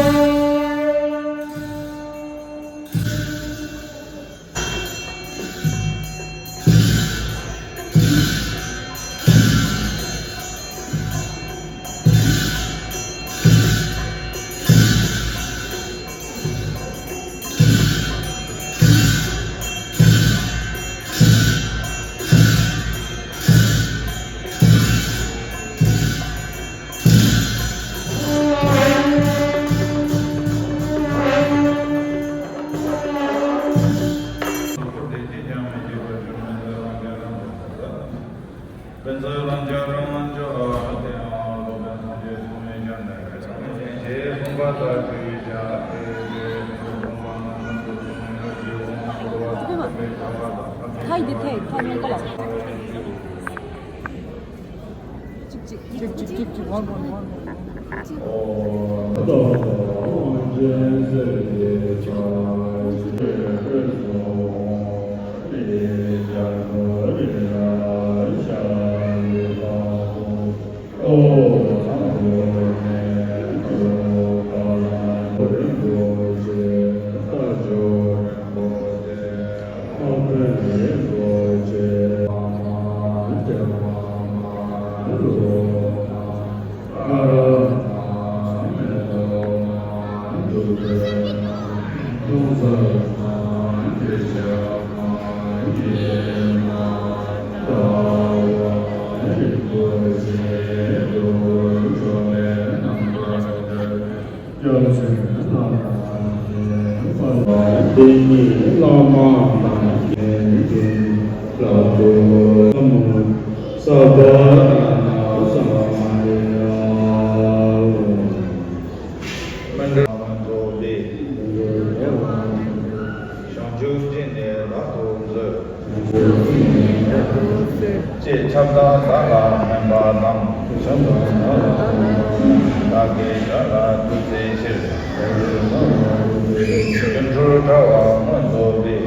བྱང་ཆུབ་སྤྱན་ནི་བདག་ཏུ་མཛོད། ཅེས་ཁྱབ་བདག་བདག་ལ་སྨན་པ་དང་། བདག་གི་དོན་ལ་ཐུགས་བརྩེ་ཕྱིར། སྒྱུ་འཕྲུལ་དྲ་བ་མངོན་རྫོགས་པའི།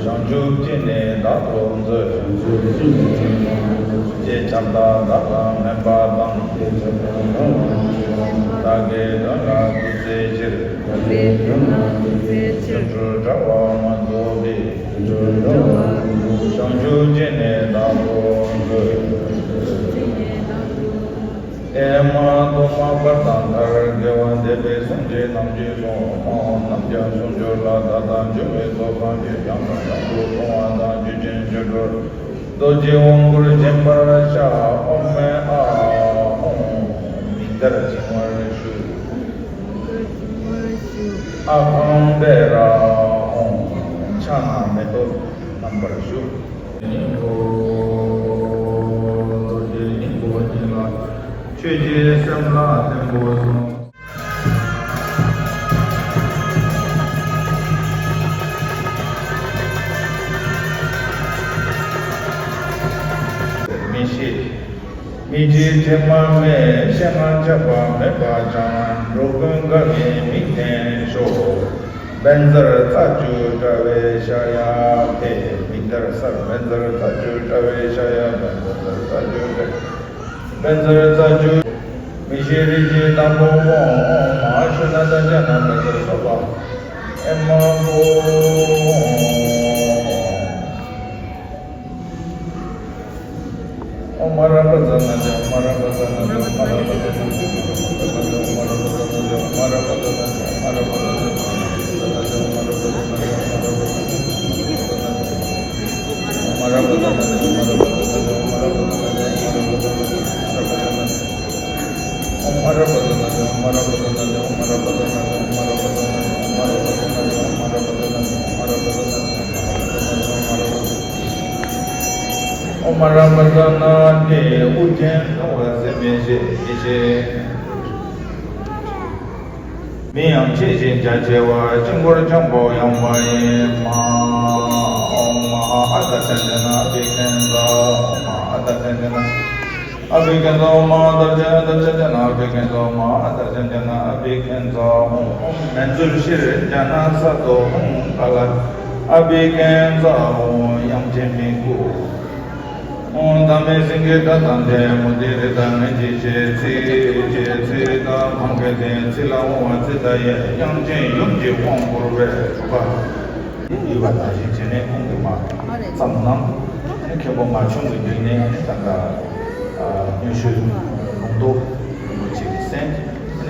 བྱང་ཆུབ་སྤྱན་ནི་བདག་ཏུ་མཛོད། ཅེས་ཁྱབ་བདག་བདག་ལ་སྨན་པ་དང་། བདག་གི་དོན་ལ་ཐུགས་བརྩེ་ཕྱིར། སྒྱུ་འཕྲུལ་དྲ་བ་མངོན་རྫོགས་པའི། བྱང་ཆུབ་སྤྱན་ནི་བདག་ཏུ་མཛོད། ཨེ་མ་ཐོག་མ་བར་དང་མཐར། རྒྱལ་བ་འདས་པའི་སངས་རྒྱས་རྣམས་ཀྱིས་གསུངས། མ་འོངས་རྣམས་ཀྱང་གསུང་འགྱུར་ལ། ད་ལྟ་འབྱུང་བའི་ཚོགས་རྣམས་ཀྱིས། ཡང་དང་ཡང་དུ་གསུང་བ་དང་། རྒྱུད་ཆེན་སྤྱོད་སྒྲོལ། རྡོ་རྗེ་དབང་བསྐུར་བྱིན་པར་བྱ། ཨོཾ་ཨཱཿཧཱུྃ། མིག་དར་བྱིན་པར་ཞུ། ཨ་ཕཾ་བེ་ར་ཧཱུྃ། ཕྱག་ན་མེ་ཏོག་བསྣམས་པར་ཞུ། སྙིང་པོ། རྡོ་རྗེ་སྙིང་པོ་ཉིད་ལ། ཆོས་ཀྱི་སེམས་ལ་བརྟན་པོ་བཟུང་། མི་ཤེས། མིག་འབྱེད་དྲི་མ་མེད། བཤད་ན་ཁྱབ་པ་མེད་པ་ཀྱང་། འགྲོ་ཀུན་དགའ་བའི་མིག་ལྡན་ཤོག། བཛྲ་རྩ་བཅུ་དྲ་བའི་ཤ་ཡ་ཕཊ། མིག་དར་སར་བཛྲ་རྩ་བཅུ་དྲ་བའི་ཤ་ཡ་ཕཊ། བཛྲ་རྩ་བཅུ་དྲ། བཛྲ་རྩ་བཅུ། མིག་ཤེས་རིགས་ཀྱི་དང་པོ་ཨོཾ། ཨོཾ་མ་ཧཱ་ཤུ་ནནྡ་ཛྙཱ་ན་བཛྲ་སོ་པ། ཨེ་མ་ཧོ། ཨོཾ་མ་ར་པ་ཛ་ན་ཛྙཱ། ཨོཾ་མ་ར་པ་ཛ་ན་ཛྙཱ། ཨོཾ་མ་ར་པ་ཛ་ན་ཛྙཱ། ཨོཾ་མ་ར་པ་ཛ་ན་ཏེ། དབུ་རྒྱན་ལྟ་བ་ཟད་མི་ཤེས་ཡེ་ཤེས། མིང་ཡང་ཆེ་ཞིང་རྒྱ་ཆེ་བ། དཀྱིལ་འཁོར་འཇམ་པོ་ཡངས་པ་ཡི་མ། ཨོཾ་མ་ཧཱ་ཨ་ཏ་བྱ་ཛྙཱ་ན་ཨ་བྷི་གྷྱཱན་ཛ། ཨོཾ་མ་ཧཱ་ཨ་ཏ་བྱ་ཛྙཱ་ན་ཨ་བྷི་གྷྱཱན་ཛ། ཨོཾ་མ་ཧཱ་ཨ་ཏ་བྱ་ཨ་ཏ་བྱ་ཛྙཱ་ན་ཨ་བྷི་གྷྱཱན་ཛ། ཨོཾ་མ་ཧཱ་ཨ་ཏ་བྱ་ཛྙཱ་ན་ཨ་བྷི་གྷྱཱན་ཛ། ཨོཾ་ཨོཾ་མཉྫུ་ཤྲཱི་ཛྙཱ་ན་སཱ་ཏྭ་ཧཱུྃ་ཀ་ལ་ཨ་བྷི་གྷྱཱན་ཛ། ཨོཾ་དབྱངས་ཅན་མི་བསྐྱོད། ཨོཾ་བདག་མེད་སེང་གེའི་སྒྲ་དང་ལྡན། མུ་ཏིག་རི་དྭགས་ངན་གྱིས་བྱེད། ཚིག་བཅད་ཚིག་དང་གང་གི་ཚིག་ཚིག་ལ་འོང་བ་ཚིག་དང་ཡན། དབྱངས་ཅན་ཡུམ་གྱི་དབང་བསྐུར་བའི་སྒྲུབ་པ། ཡོད་པ་དང་བཞིན་བྱས་ནས་ཁོང་གིས་མ་བརྩམས་གནང་། མཁན་པོ་ངག་ཆུང་གི་མདུན་ནས་ད་ལྟ་སྨྱོ་ཤུལ་ལུང་རྟོགས་རིན་པོ་ཆེ་གིས་གསན།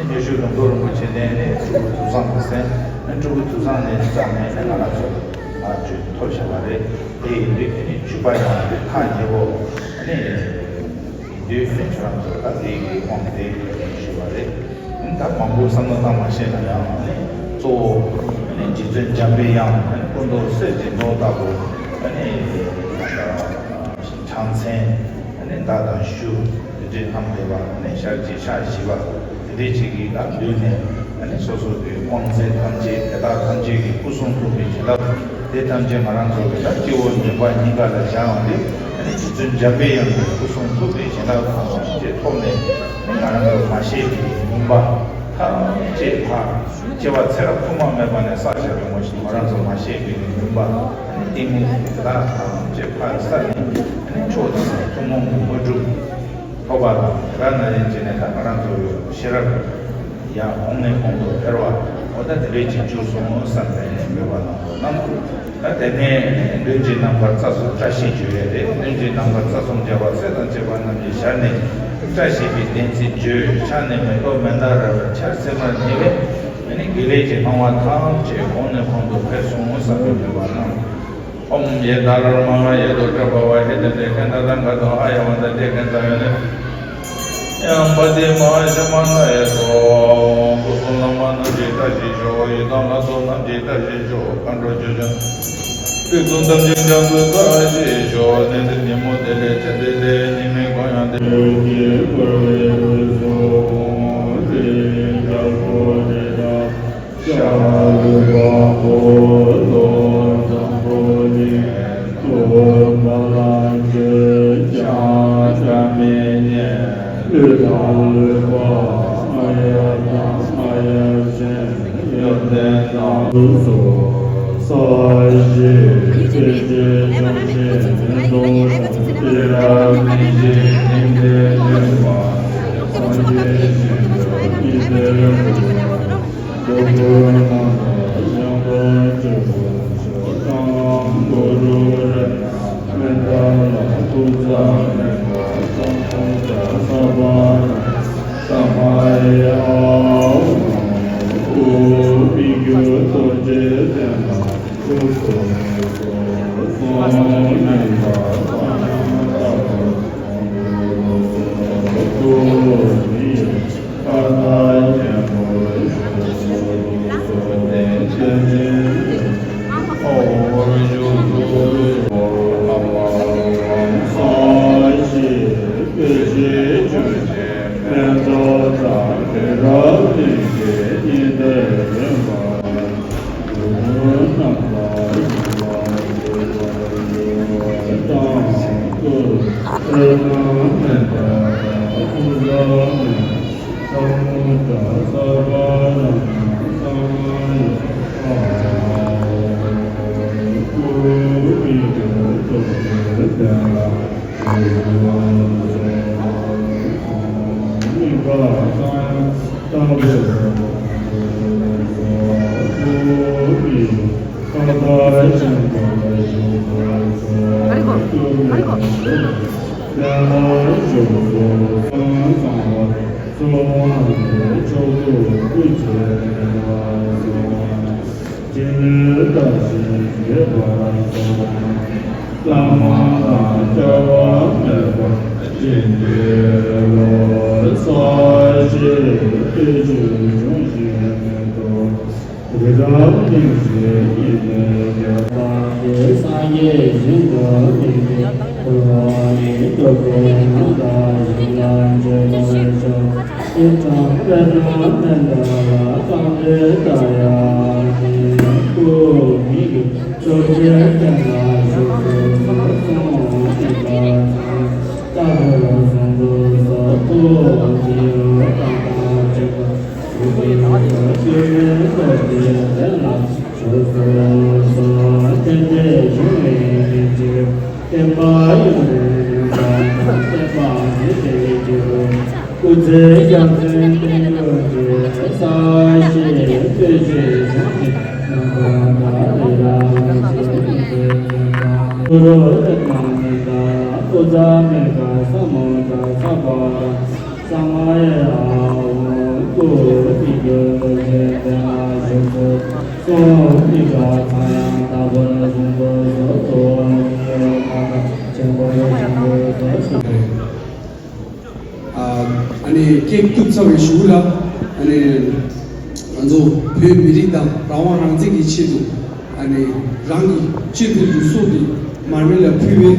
སྨྱོ་ཤུལ་ལུང་རྟོགས་རིན་པོ་ཆེ་ནས་ནི་སྤྲུལ་སྐུ་ཐུབ་བཟང་གིས་གསན། སྤྲུལ་སྐུ་ཐུབ་བཟང་ནས་བརྩམས་ནས་ནི་ང་རང་ཚོ་ང་ཚོས་ཐོབ་བཞག་པ་རེད། དེ་ཡིན་དུས་ཨ་ནི་བརྒྱུད་པ་ཡང་དེ་ཐག་ཉེ་བོ་ཨ་ནི་ཡིན་དུས་ཨ་ནི་ཁྱོད་རང་ཚོ་ད་དེ་གི་དབང་དེ་ཞུས་པ་རེད། ཨ་ནི་ད་མང་པོ་བསམ་བློ་བཏང་མ་ཤེས་ན་ཡང་ཨ་ནི་གཙོ་བོ་ཨ་ནི་རྗེ་བཙུན་འཇམ་པའི་དབྱངས་ཨ་ནི་སྐུ་མདོག་གསེར་གྱི་མདོག་ལྟ་བུ་ཨ་ནི་ཕྱག་མཚན་ཨ་ནི་མདའ་དང་གཞུ་དེ་འདྲའི་བསྣམས་ཡོད་པ་ཨ་ནི་ཞལ་གཅིག་ཕྱག་བཞི་པ། དེ་འདྲའི་ཅིག་གི་ལ་མདུན་ནས་ཨ་ནི་སོ་སོ་གི་དབང་རྫས་ཐམས་ཅད་དེ་དག་ཐམས་ཅད་ཀྱི་སྐུ་གསུང་ཐུགས་ཀྱི་བྱིན་རླབས་དེ་ཐམས་ཅད་ང་རང་ཚོ་གི་ལ་སྤྱི་བོ་འཇོམས་པ་སྙིང་ག་ལ་བཞག་ཡོང་དུས་ཨ་ནི་རྗེ་བཙུན་འཇམ་པའི་དབྱངས་ཀྱི་སྐུ་གསུང་ཐུགས་ཀྱི་བྱིན་རླབས་ཐམས་ཅད་ཐོབ་ནས་ཨ་ནི་ང་རང་ཚོ་མ་ཤེས་པའི་མུན་པ་ཐམས་ཅད་ཕར་སྐྱེ་བ་ཚེ་རབས་ཐོག་མ་མེད་པ་ནས་བསགས་བཞག་པའི་ངོ་ཤེས་ང་རང་ཚོ་མ་ཤེས་པའི་མུན་པ་ཨ་ནི་གཏི་མུག་དེ་དག་ཐམས་ཅད་ཕར་བསལ་ནས་ཨ་ནི་མཆོག་ཐུན་མོང་གི་དངོས་གྲུབ། ཐོབ་པ་དང་དེ་ལ་ན་རེ་བྱས་ནས་ད་ང་རང་ཚོ་ཤེས་རབ་ཡར་གོང་ནས་གོང་དུ་འཕེལ་བ་འོ་ད་དེ་འདྲའི་ཅིག་འགྱུར་སོང་བསམ་པའི་འབད་པ་གནང་དགོས་གནང་དགོས། ད་དེ་ནས་མདུན་གྱི་རྣམ་པར་རྩ་གསུམ་བཀྲ་ཤིས་བརྗོད་ཡས་རེད། མདུན་གྱི་རྣམ་པར་རྩ་གསུམ་རྒྱ་བ་སྲས་དང་བཅས་པ་རྣམས་ཀྱི་ཞལ་ནས་བཀྲ་ཤིས་པའི་བདེན་ཚིག་བརྗོད། ཕྱག་ནས་མེ་ཏོག་མན་དཱ་ར་བའི་ཆར་ཟིལ་མར་བསྙིལ་བས་ཨ་ནི་དགེ་ལེགས་ཀྱི་སྣང་བ་ཐམས་ཅད་གོང་ནས་གོང་དུ་འཕེལ་སོང་བསམ་པའི་འབད་པ་གནང་དགོས། ཨོཾ་ཡེ་ད་རཱ་མ་ཧཱ་ཡེ་དུ་ཏྲ་བྷ་ཝ་ཧེ་ཏེ་ཏེ་ཁེ་ན་ར་ག་དོ་ཨ་ཡ་ཝ་ད་ཏེ་ཁེ་ད་ཡོ་ནི། ཡང་པ་ཏི་མ་ཧཱ་ཤ་མ་ན་ཡེ་དོ། སྐུ་གསུང་བླ་མ་རྣམས་ཀྱི་བཀྲ་ཤིས་ཤོག། ཡི་དམ་ལྷ་ཚོགས་རྣམས་ཀྱི་བཀྲ་ཤིས་ཤོག། མཁའ་འགྲོ་ཆོས་སྐྱོང་། རིགས་དྲུག་ཐམས་ཅད་ཀྱང་ཚུར་བཀྲ་ཤིས་ཤོག། གནས་འདིར་ཉིན་མོ་བདེ་ལེགས་མཚན་བདེ་ལེགས་ཉི་མའི་གུང་ཡང་བདེ་ལེགས། ཤར་ལུས་པ་ཕོ་ལོ་འཛམ་བུ་གླིང་། ཐུགས་ཕ་ལ་འགྱུར་ཀྱང་འདྲ་མི་ཉན། ལུས་དང་ལུས་པ་ཨ་ཡ་དང་ཨ་ཡ་ཅན། ཡོན་ཏན་དང་ལུས་སོ། ས་གཞི་ཐིག་ལེ་ཆུ་ཤིང་སྟོང་དང་ཏི་ར་མི་འཇིགས་སྙིང་རྗེ་ནུས་པ། སངས་རྒྱས་བྱིན་གྱིས་ཉི་ཟེར་བཀོད། གཙོ་བོ་རྣམས་ལ་ཡང་དག་སྤྱོད་པར་ཤོག། ཏདྱ་ཐཱ། གུ་རུ་རཏྣ་མནྡ་ལ་ཐུགས་ཕམ་མེད་པར་བསམ་དོན་བྱ། སརྦ་ཐཱ། ས་མ་ཡ་ཨཱཿཧཱུྃ། དམིགས་རྒྱུད་རྡོ་རྗེ་སྟེང་ན་བཞུགས་སུ་གསོལ། གསུང་མཉན་པ་ས་ཡ་ ཨ་ནི་སྐད་བཏུབ་ཚར་བའི་གཞུག་ལ་ཨ་ནི་ང་ཚོ་བོད་མི་རིགས་དང་རང་དབང་རང་བཙན་གྱི་ཆེད་དུ་ཨ་ནི་རང་གི་སྤྱི་འཐུས་ཀྱི་སྲོག་གི་མར་མེ་ལ་ཕུལ་བའི་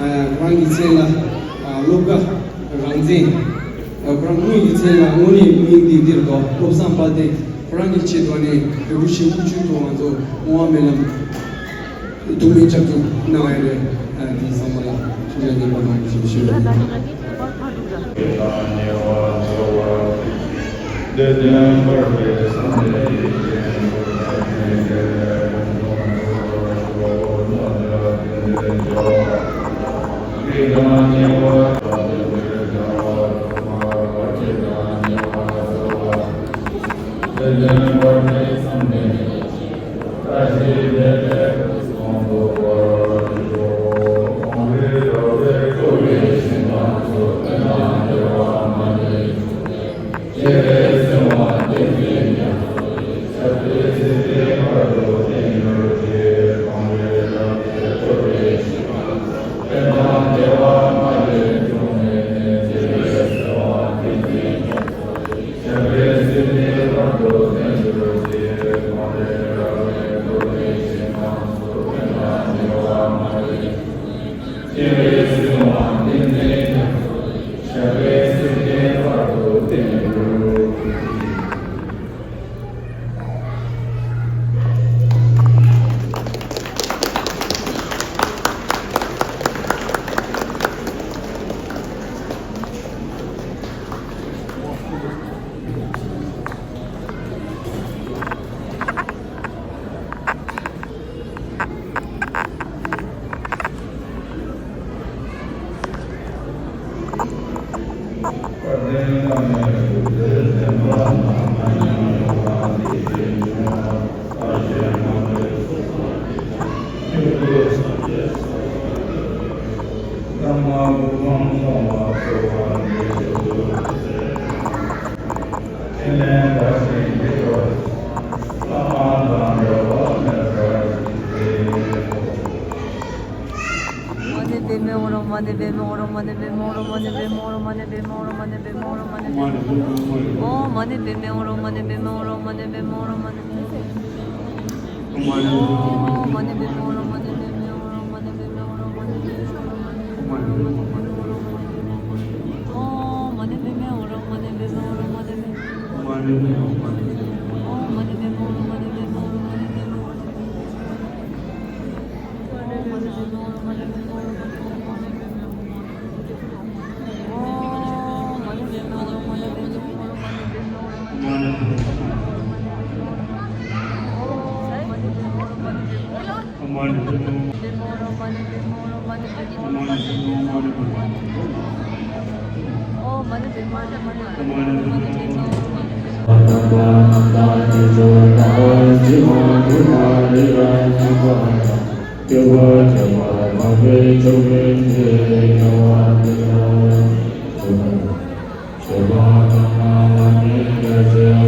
ཨ་རང་གི་མཚན་ལ་ཨ་སློབ་དགའ་རང་བཙན། ཁོ་རང་དངོས་ཀྱི་མཚན་ལ་དངོས་གནས་མིང་འདི་འདིར་འདུག་བློ་བཟང་དཔལ་ལྡན། ཁོ་རང་གི་ཆེད་དུ་ནི་བོད་ཀྱི་ཞིང་ཁུ་ཆུ་དུ་ང་ཚོ་དབང་བ་མེ་ལམ་ཐུགས་སྨོན་ཕྱག་རྒྱ་གནང་བ་རེད། འདི་ཚང་མ་ལ་ཐུགས་རྗེ་ཆེ་པ་གནང་ཞེས་ཞུ་བ་ཡིན།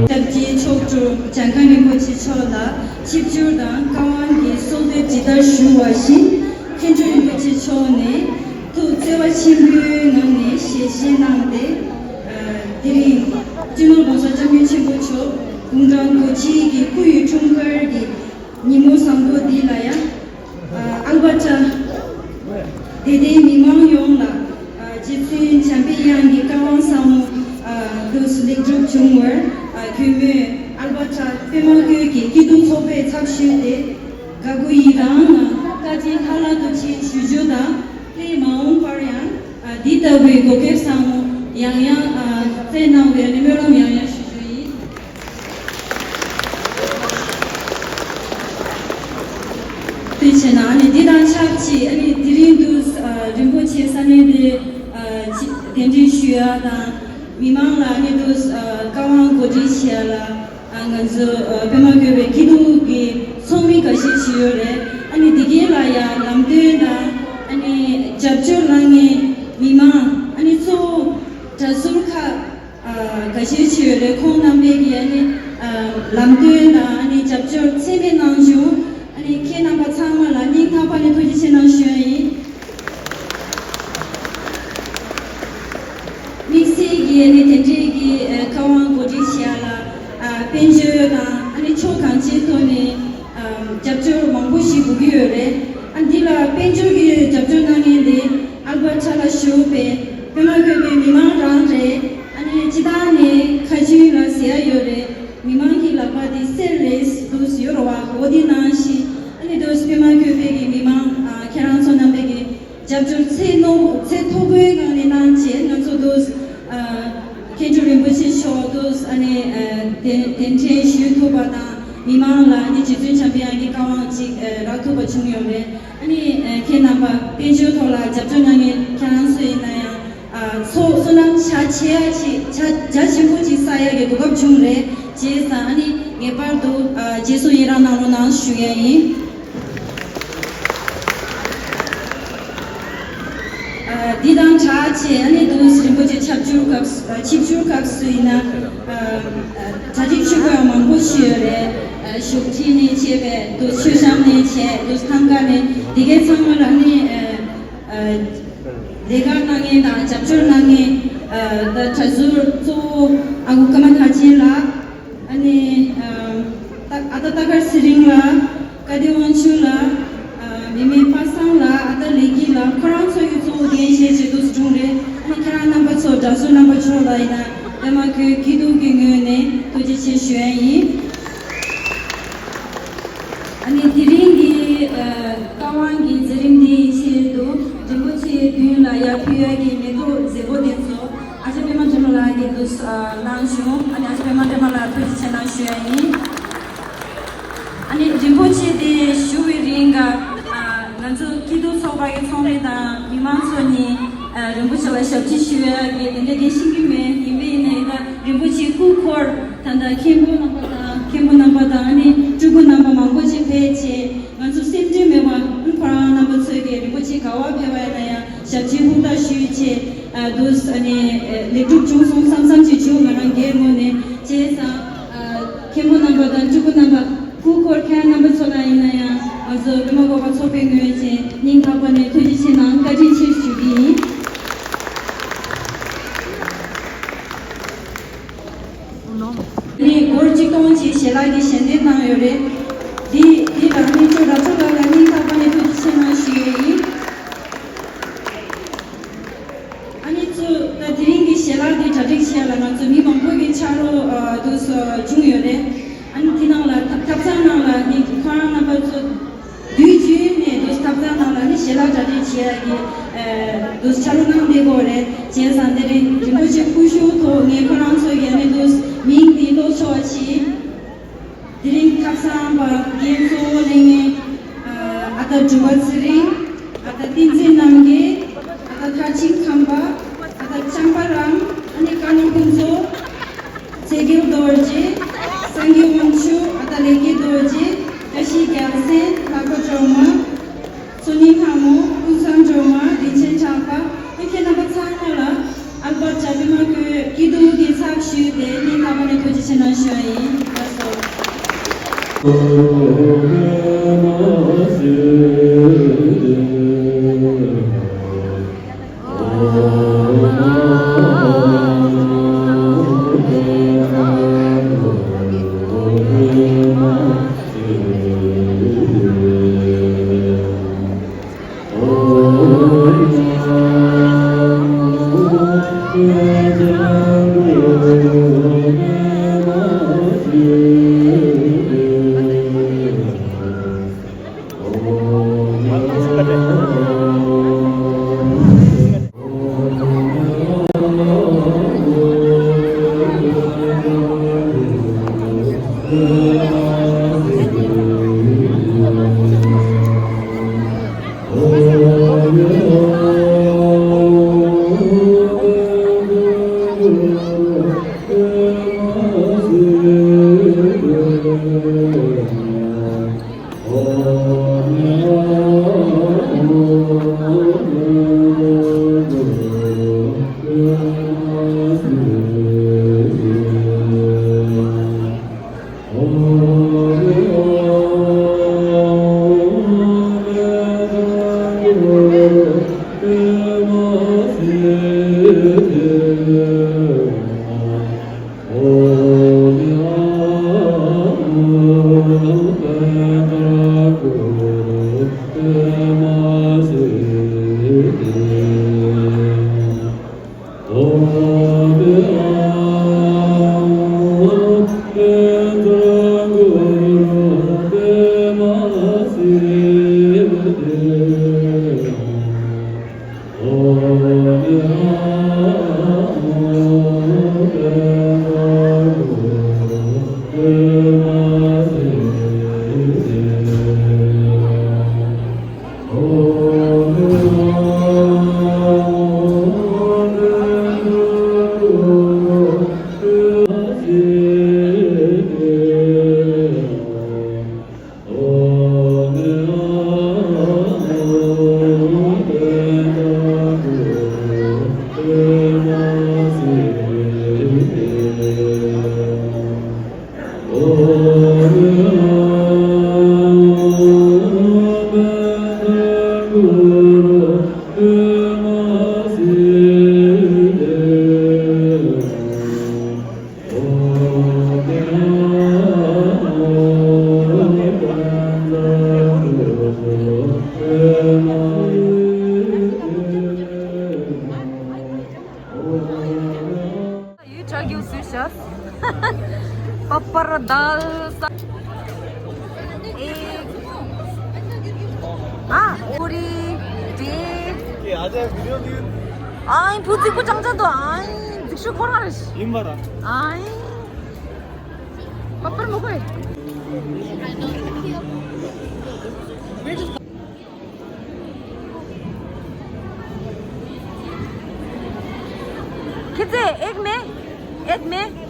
ཞབས་ཀྱི་མཆོག་སྤྲུལ་འཇམ་དཀར་རིན་པོ་ཆེ་མཆོག་ལ་ཆིབས་བསྒྱུར་དང་བཀའ་དབང་གི་གསོལ་འདེབས་ཇི་ལྟར་ཞུ་བ་བཞིན། མཁན་སྤྲུལ་རིན་པོ་ཆེ་མཆོག་ནས་ཐུགས་བརྩེ་བ་ཆེན་པོའི་ངང་ནས་ཞལ་བཞེས་གནང་སྟེ། ཨ། དེ་རིང་སྤྱི་ནོར་༸གོང་ས་༸སྐྱབས་མགོན་ཆེན་པོ་མཆོག་དགུང་གྲངས་དགུ་བཅུའི་གི་སྐུ་ཡི་འཁྲུངས་སྐར་གྱི་ཉིན་མོ་བཟང་པོ་འདི་ལ་ཡང་། ཨ། ཨལ་བྷ་ཊ་སྡེ་བདེའི་མི་མང་ཡོངས་ལ། ཨ། རྗེ་བཙུན་འཇམ་པའི་དབྱངས་ཀྱི་བཀའ་དབང་ཟབ་མོ། ཨ། དུས་ལེགས་གྲུབ་བྱུང་བར། ཨ། གུས་མོས་ཨལ་བྷ་ཊ་པད་མ་བཀོད་ཀྱི་སྐྱིད་སྡུག་ཚོགས་པའི་ཚབ་ཞུས་ཏེ། དགའ་མགུ་ཡི་རངས་ངང་བཀའ་དྲིན་ལྷ་ལ་ཐུགས་རྗེ་ཆེ་ཞུ་རྒྱུ་དང་། དེ་མ་འོངས་པར་ཡང་། ཨ། འདི་ལྟ་བུའི་གོ་སྐབས་བཟང་མོ་ཡང་ཡང་། ཨ། བསྩལ་གནང་བའི་སྨོན་ལམ་ཡང་ཡང་ཞུ་རྒྱུ་ཡིན། དེ་བྱས་ན་ཨ་ནི་འདི་དང་ཆབས་ཅིག་ཨ་ནི་དེ་རིང་དུ། ཨ། རིན་པོ་ཆེ་ས་གནས་འདི། ཨ། ཅིག་གདན་འདྲེན་ཞུ་ཡ་དང་། མི་མང་ལ་ཨ་ནི་དུ། ཨ། བཀའ་དབང་གོ་སྒྲིག་བྱེད་ཡ་ལ། ཨ། ང་ཚོ། ཨ། པད་མ་བཀོད་པའི་སྐྱིད་སྡུག་གི་ཚོགས་མི་འགའ་ཤས་ཅིག་ཡོད་རེད། ཨ་ནི་འདི་གའི་ལ་ཡ་ལམ་སྟོན་དང་། ཨ་ནི་རྒྱབ་སྐྱོར་གནང་མཁན་མི་མང་། ཨ་ནི་གཙོ་བོ་གྲྭ་ཟུར་ཁག་ཨ། འགའ་ཤས་ཅིག་ཡོད་རེད། ཁོང་རྣམ་པས་ཀྱིས་ཨ་ནི། ཨ། ལམ་སྟོན་དང་ཨ་ནི་རྒྱབ་སྐྱོར་ཚད་མེད་གནང་བྱུང་། ཨ་ནི་ཁྱེད་རྣམ་པ་ཚང་མ་ལ་སྙིང་ཐག་པ་ནས་ཐུགས་རྗེ་ཆེ་གནང་ཞུ་ཡ་ཡིན། དམིགས་བསལ་གྱིས་ཨ་ནི་དེ་འདྲའི་གི། ཨ། བཀའ་དབང་གོ་སྒྲིག་བྱེད་ཡ་ལ། ཨ། དཔལ་འབྱོར་དང་ཨ་ནི་ཕྱོགས་གང་ཅིའི་ཐོག་ནས། ཨ། རྒྱབ་སྐྱོར་མང་པོ་ཞིག་དགོས་ཀྱི་ཡོད་རེད། ཨ། འདི་ལ་དཔལ་འབྱོར་གྱི་རྒྱབ་སྐྱོར་གནང་མཁན་དེ་ཨལ་བྷ་ཊ་ལ་བཞུགས་པའི་པད་མ་བཀོད་པའི་མི་མང་རང་རེད། ཨ་ནི་སྤྱི་བཏང་ནས་ཁ་རྒྱུན་ལ་ཟེར་ཡ་ཡོད་རེད། མི་མང་གི་ལག་པ་དེ་གསེར་རེད་འདུག་ཡོད་རེད་བ། འོ་དེ་ནང་བཞིན་ཨ་ནི་འདུག་པད་མ་བཀོད་པའི་གི་མི་མང་། ཨ། ཁྱེད་རང་ཚོ་རྣམ་པས་ཀྱི་རྒྱབ་སྐྱོར་ཚད་མཐོ་ཚད་མཐོ་པོའི་ངང་ནས་གནང་བྱས། ང་ཚོ་འདུག་ཨ། མཁན་སྤྲུལ་རིན་པོ་ཆེ་མཆོག་འདུག་ཨ་ནི། ཨ། གདན་གདན་འདྲེན་ཞུ་ཐུབ་པ་དང་། མི་མང་ལ་ཨ་ནི་རྗེ་བཙུན་འཇམ་པའི་དབྱངས་ཀྱི་བཀའ་དབང་ཅིག་ཨ། རག་ཐུབ་པ་བྱུང་ཡོད་རེད། ཨ་ནི། ཨ། ཁྱེད་རྣམ་པ་དཔལ་འབྱོར་ཐོག་ལ་རྒྱབ་སྐྱོར་གནང་མཁན་ཁྱེད་རང་ཚོ་ཡིན་ན་ཡང་། ཨ། ཚོགས་བསོད་ནམས་བྱ་ཆེ་ཡ་ཅིག་བྱ་རྒྱ་ཆེན་པོ་ཅིག་བསགས་ཡ་གི་གོ་སྐབས་བྱུང་རེད། བྱས་ཙང་ཨ་ནི་ངེས་པར་དུ། ཨ། རྗེས་སུ་ཡི་རང་གནང་རོགས་གནང་ཞུ་ཡ་ཡིན། ཨ། འདི་དང་སྦྲགས་བྱས་ཨ་ནི་འདུག་རིན་པོ་ཆེ་ཆིབས་བསྒྱུར་སྐབས། ཨ། ཆིབས་བསྒྱུར་སྐབས་སུ་ཡིན་ན། ཨ། གྲ་སྒྲིག་ཞུ་དགོས་ཡ་མང་པོ་ཞིག་ཡོད་རེད། ཨ། བཞུགས་ཁྲི་ནས་བྱས་པའི་འདུག་མཆོད་བཤམས་ནས་བྱས། འདུག་ཐང་ཀ་ནས་འདི་གའི་ཚང་མ་ལ་ཨ་ནི། ཨ། ཨ། ལས་ཀ་གནང་མཁན་དང་རྒྱབ་སྐྱོར་གནང་མཁན། ཨ། ད་གྲྭ་ཟུར་གཙོ་བོ་ཨ་ཁུ་ཀརྨ་མཐར་ཕྱིན་ལགས། ཨ་ནི། ཨ། ད་ཨ་ད་ཏ་དཀར་ཚེ་རིང་ལགས། སྐལ་ལྡན་དབང་ཕྱུག་ལགས། ཨ། མི་མེད་པ་སངས་ལགས། ཨ་ད་ལེགས་སྐྱིད་ལགས། ཁོ་རང་ཚོ་ཡི་གཙོ་བོ་འགན་བཞེས་བྱས་འདུག་སེ་བྱུང་རེད། ཨ་ནི་ཁྱེད་རང་རྣམ་པ་ཚོ་གྲྭ་ཟུར་རྣམ་པ་ཚོ་ལ་ཡིན་ན་པད་མ་བཀོད་སྐྱིད་སྡུག་གི་ངོས་ནས་ཐུགས་རྗེ་ཆེ་ཞུ་ཡ་ཡིན། ཨ་ནི་དེ་རིང་གི། ཨ། བཀའ་དབང་གི་མཛད་རིམ་འདིའི་ཆེད་དུ་རིན་པོ་ཆེའི་མདུན་ལ་ཡར་ཕུལ་ཡ་གི་མེ་ཏོག་མཛེས་པོ་དེ་ཚོ་ཨ་ཅག་པད་མ་སྒྲོལ་མ་ལགས་ཀྱིས་འདུག་ཨ། གནང་བྱུང་། ཨ་ནི་ཨ་ཅག་པད་མ་སྒྲོལ་མ་ལགས་ཐུགས་རྗེ་ཆེ་གནང་ཞུ་ཡ་ཡིན། ཨ་ནི་རིན་པོ་ཆེ་དེ་བཞུགས་པའི་རིང་ག་ཨ། ང་ཚོ་སྐྱིད་སྡུག་ཚོགས་པ་ཡི་ཚོགས་མི་དང་མི་མང་ཚོ་གཉིས། ཨ། རིན་པོ་ཆེ་ལ་ཞབས་ཕྱི་ཞུ་ཡ་གི་དེ་འདྲ་གི་ཤེས་ཀྱི་མེད། ཡིན་པས་ཡིན་ན་ཡིན་ད་རིན་པོ་ཆེའི་སྐུ་འཁོར། ད་ལྟ་མཁན་པོ་རྣམ་པ་དང་། མཁན་པོ་རྣམ་པ་དང་ཨ་ནི་སྤྲུལ་སྐུ་རྣམ་པ་མང་པོ་ཅིག་ཕེབས་བྱས། ང་ཚོ་སེམས་ཁྲལ་མེད་པ། ཨ། ཁོ་རང་རྣམ་པ་ཚོས་ཀྱི་རིན་པོ་ཆེ་ག་པར་ཕེབས་པ་ཡིན་ན་ཡང་ཞབས་ཕྱི་ཧུར་ཐག་ཞུས་བྱས། ཨ། འདུག་ཨ་ནི། ཨ། ལེགས་གྲུབ་བྱུང་སོང་བསམ་བསམ་ཅིག་བྱུང་། ང་རང་སྒེར་ངོས་ནས། བྱས་ཙང་། ཨ། མཁན་པོ་རྣམ་པ་དང་སྤྲུལ་སྐུ་རྣམ་པ། སྐུ་འཁོར་མཁན་རྣམ་པ་ཚོ་ལ་ཡིན་ན་ཡང་ང་ཚོ་པད་མ་བཀོད་པ་ཚོགས་པའི་ངོས་ནས་སྙིང་ཐག་པ་ནས་ཐུགས་རྗེ་ཆེ་གནང་། བཀའ་དྲིན་ཆེ་ཞུ་གི་ཡིན། ནི་སྒོར་གཅིག་སྟོང་གཅིག་ཞལ་ལག་གི་ཞལ་འདེབས་གནང་ཡོད་རེད། འདི་འདི་ལ་ནི་ཅོ་ར་ཅོ་ལགས་ལ་སྙིང་ཐག་པ་ནས་ཐུགས་རྗེ་ཆེ་གནང་ཞུ་ཡས་ཡིན། ཨ་ནི་ཚུ་ད་དེ་རིང་གི་ཞལ་ལག་འདི་གྲ་སྒྲིག་བྱེད་ཡ་ལ་ང་ཚོ་མི་མང་པོ་གི་ཕྱག་རོགས་འདུག་སེ་བྱུང་ཡོད་རེད། ཨ་ནི་དེ་ནང་ལ་ཐབ་ཐབ་ཚང་ནང་ལ་ནི་ཁོ་རང་རྣམ་པ་ཚོ། དུས་རྒྱུན་ནས་འདུག་ཐབ་ཚང་ནང་ལ་ནི་ཞལ་ལག་གྲ་སྒྲིག་བྱེད་ཡ་གི་འདུག་ཕྱག་རོགས་གནང་བསྡད་ཀྱི་ཡོད་རེད། བྱས་ཙང་དེ་རིང་རིན་པོ་ཆེ་སྐུ་ཞབས་ཐོག་ངས་ཁོ་རང་ཚོ་གི་ནི་འདུག་མིང་འདི་ཀློག་ཆོག་པ་བྱེད། དེ་རིང་ཐབ་ཚང་པ་འགན་གཙོ་བོ་ལེན་མཁན་ཨ་ད་འབྲུག་པ་ཚེ་རིང་། ཨ་ད་བསྟན་འཛིན་རྣམ་རྒྱལ། ཨ་ད་མཐར་ཕྱིན་ཁམས་པ། ཨ་ད་བྱམས་པ་རང་། ཨ་ནི་བཀའ་བློན་ཕུན་ཚོགས། ཚེ་རྒྱལ་རྡོ་རྗེ། སངས་རྒྱས་དབང་ཕྱུག། ཨ་ད་ལེགས་སྐྱེས་རྡོ་རྗེ། བཀྲ་ཤིས་རྒྱལ་མཚན། ལྷག་པ་སྒྲོལ་མ། མཚོ་སྙིང་ལྷ་མོ། ཀུན་བཟང་སྒྲོལ་མ། རིན་ཆེན་གྲགས་པ། ཨ་ཁྱེད་རྣམ་པ་ཚང་མ་ལ་ཨལ་པར་ཇ་པི་མ་ཀོའི་སྐྱིད་སྡུག་གི་ཚབ་ཞུས་ཏེ་སྙིང་ཐག་པ་ནས་ཐུགས་རྗེ་ཆེ་གནང་ཞུ་བ་ཡིན། ལགས་སོ། ཡུལ་བྲག་རྒྱུག་སུས་བྱས། པ་པར་དཱལ་ས། ཨེ། ཨ། པུ་རི། དེ། ཨ། བུ་རྫིག་པོ་ཅང་ཅང་འདུག་ཨ། རྫིག་ཤོས་ཁོ་རང་རེད། ཡིན་པ་ར། ཨ། པ་པར་མོ་ཁོས། ཁྱེད་ཚོས་ཨེག་མེ། ཨེག་མེ།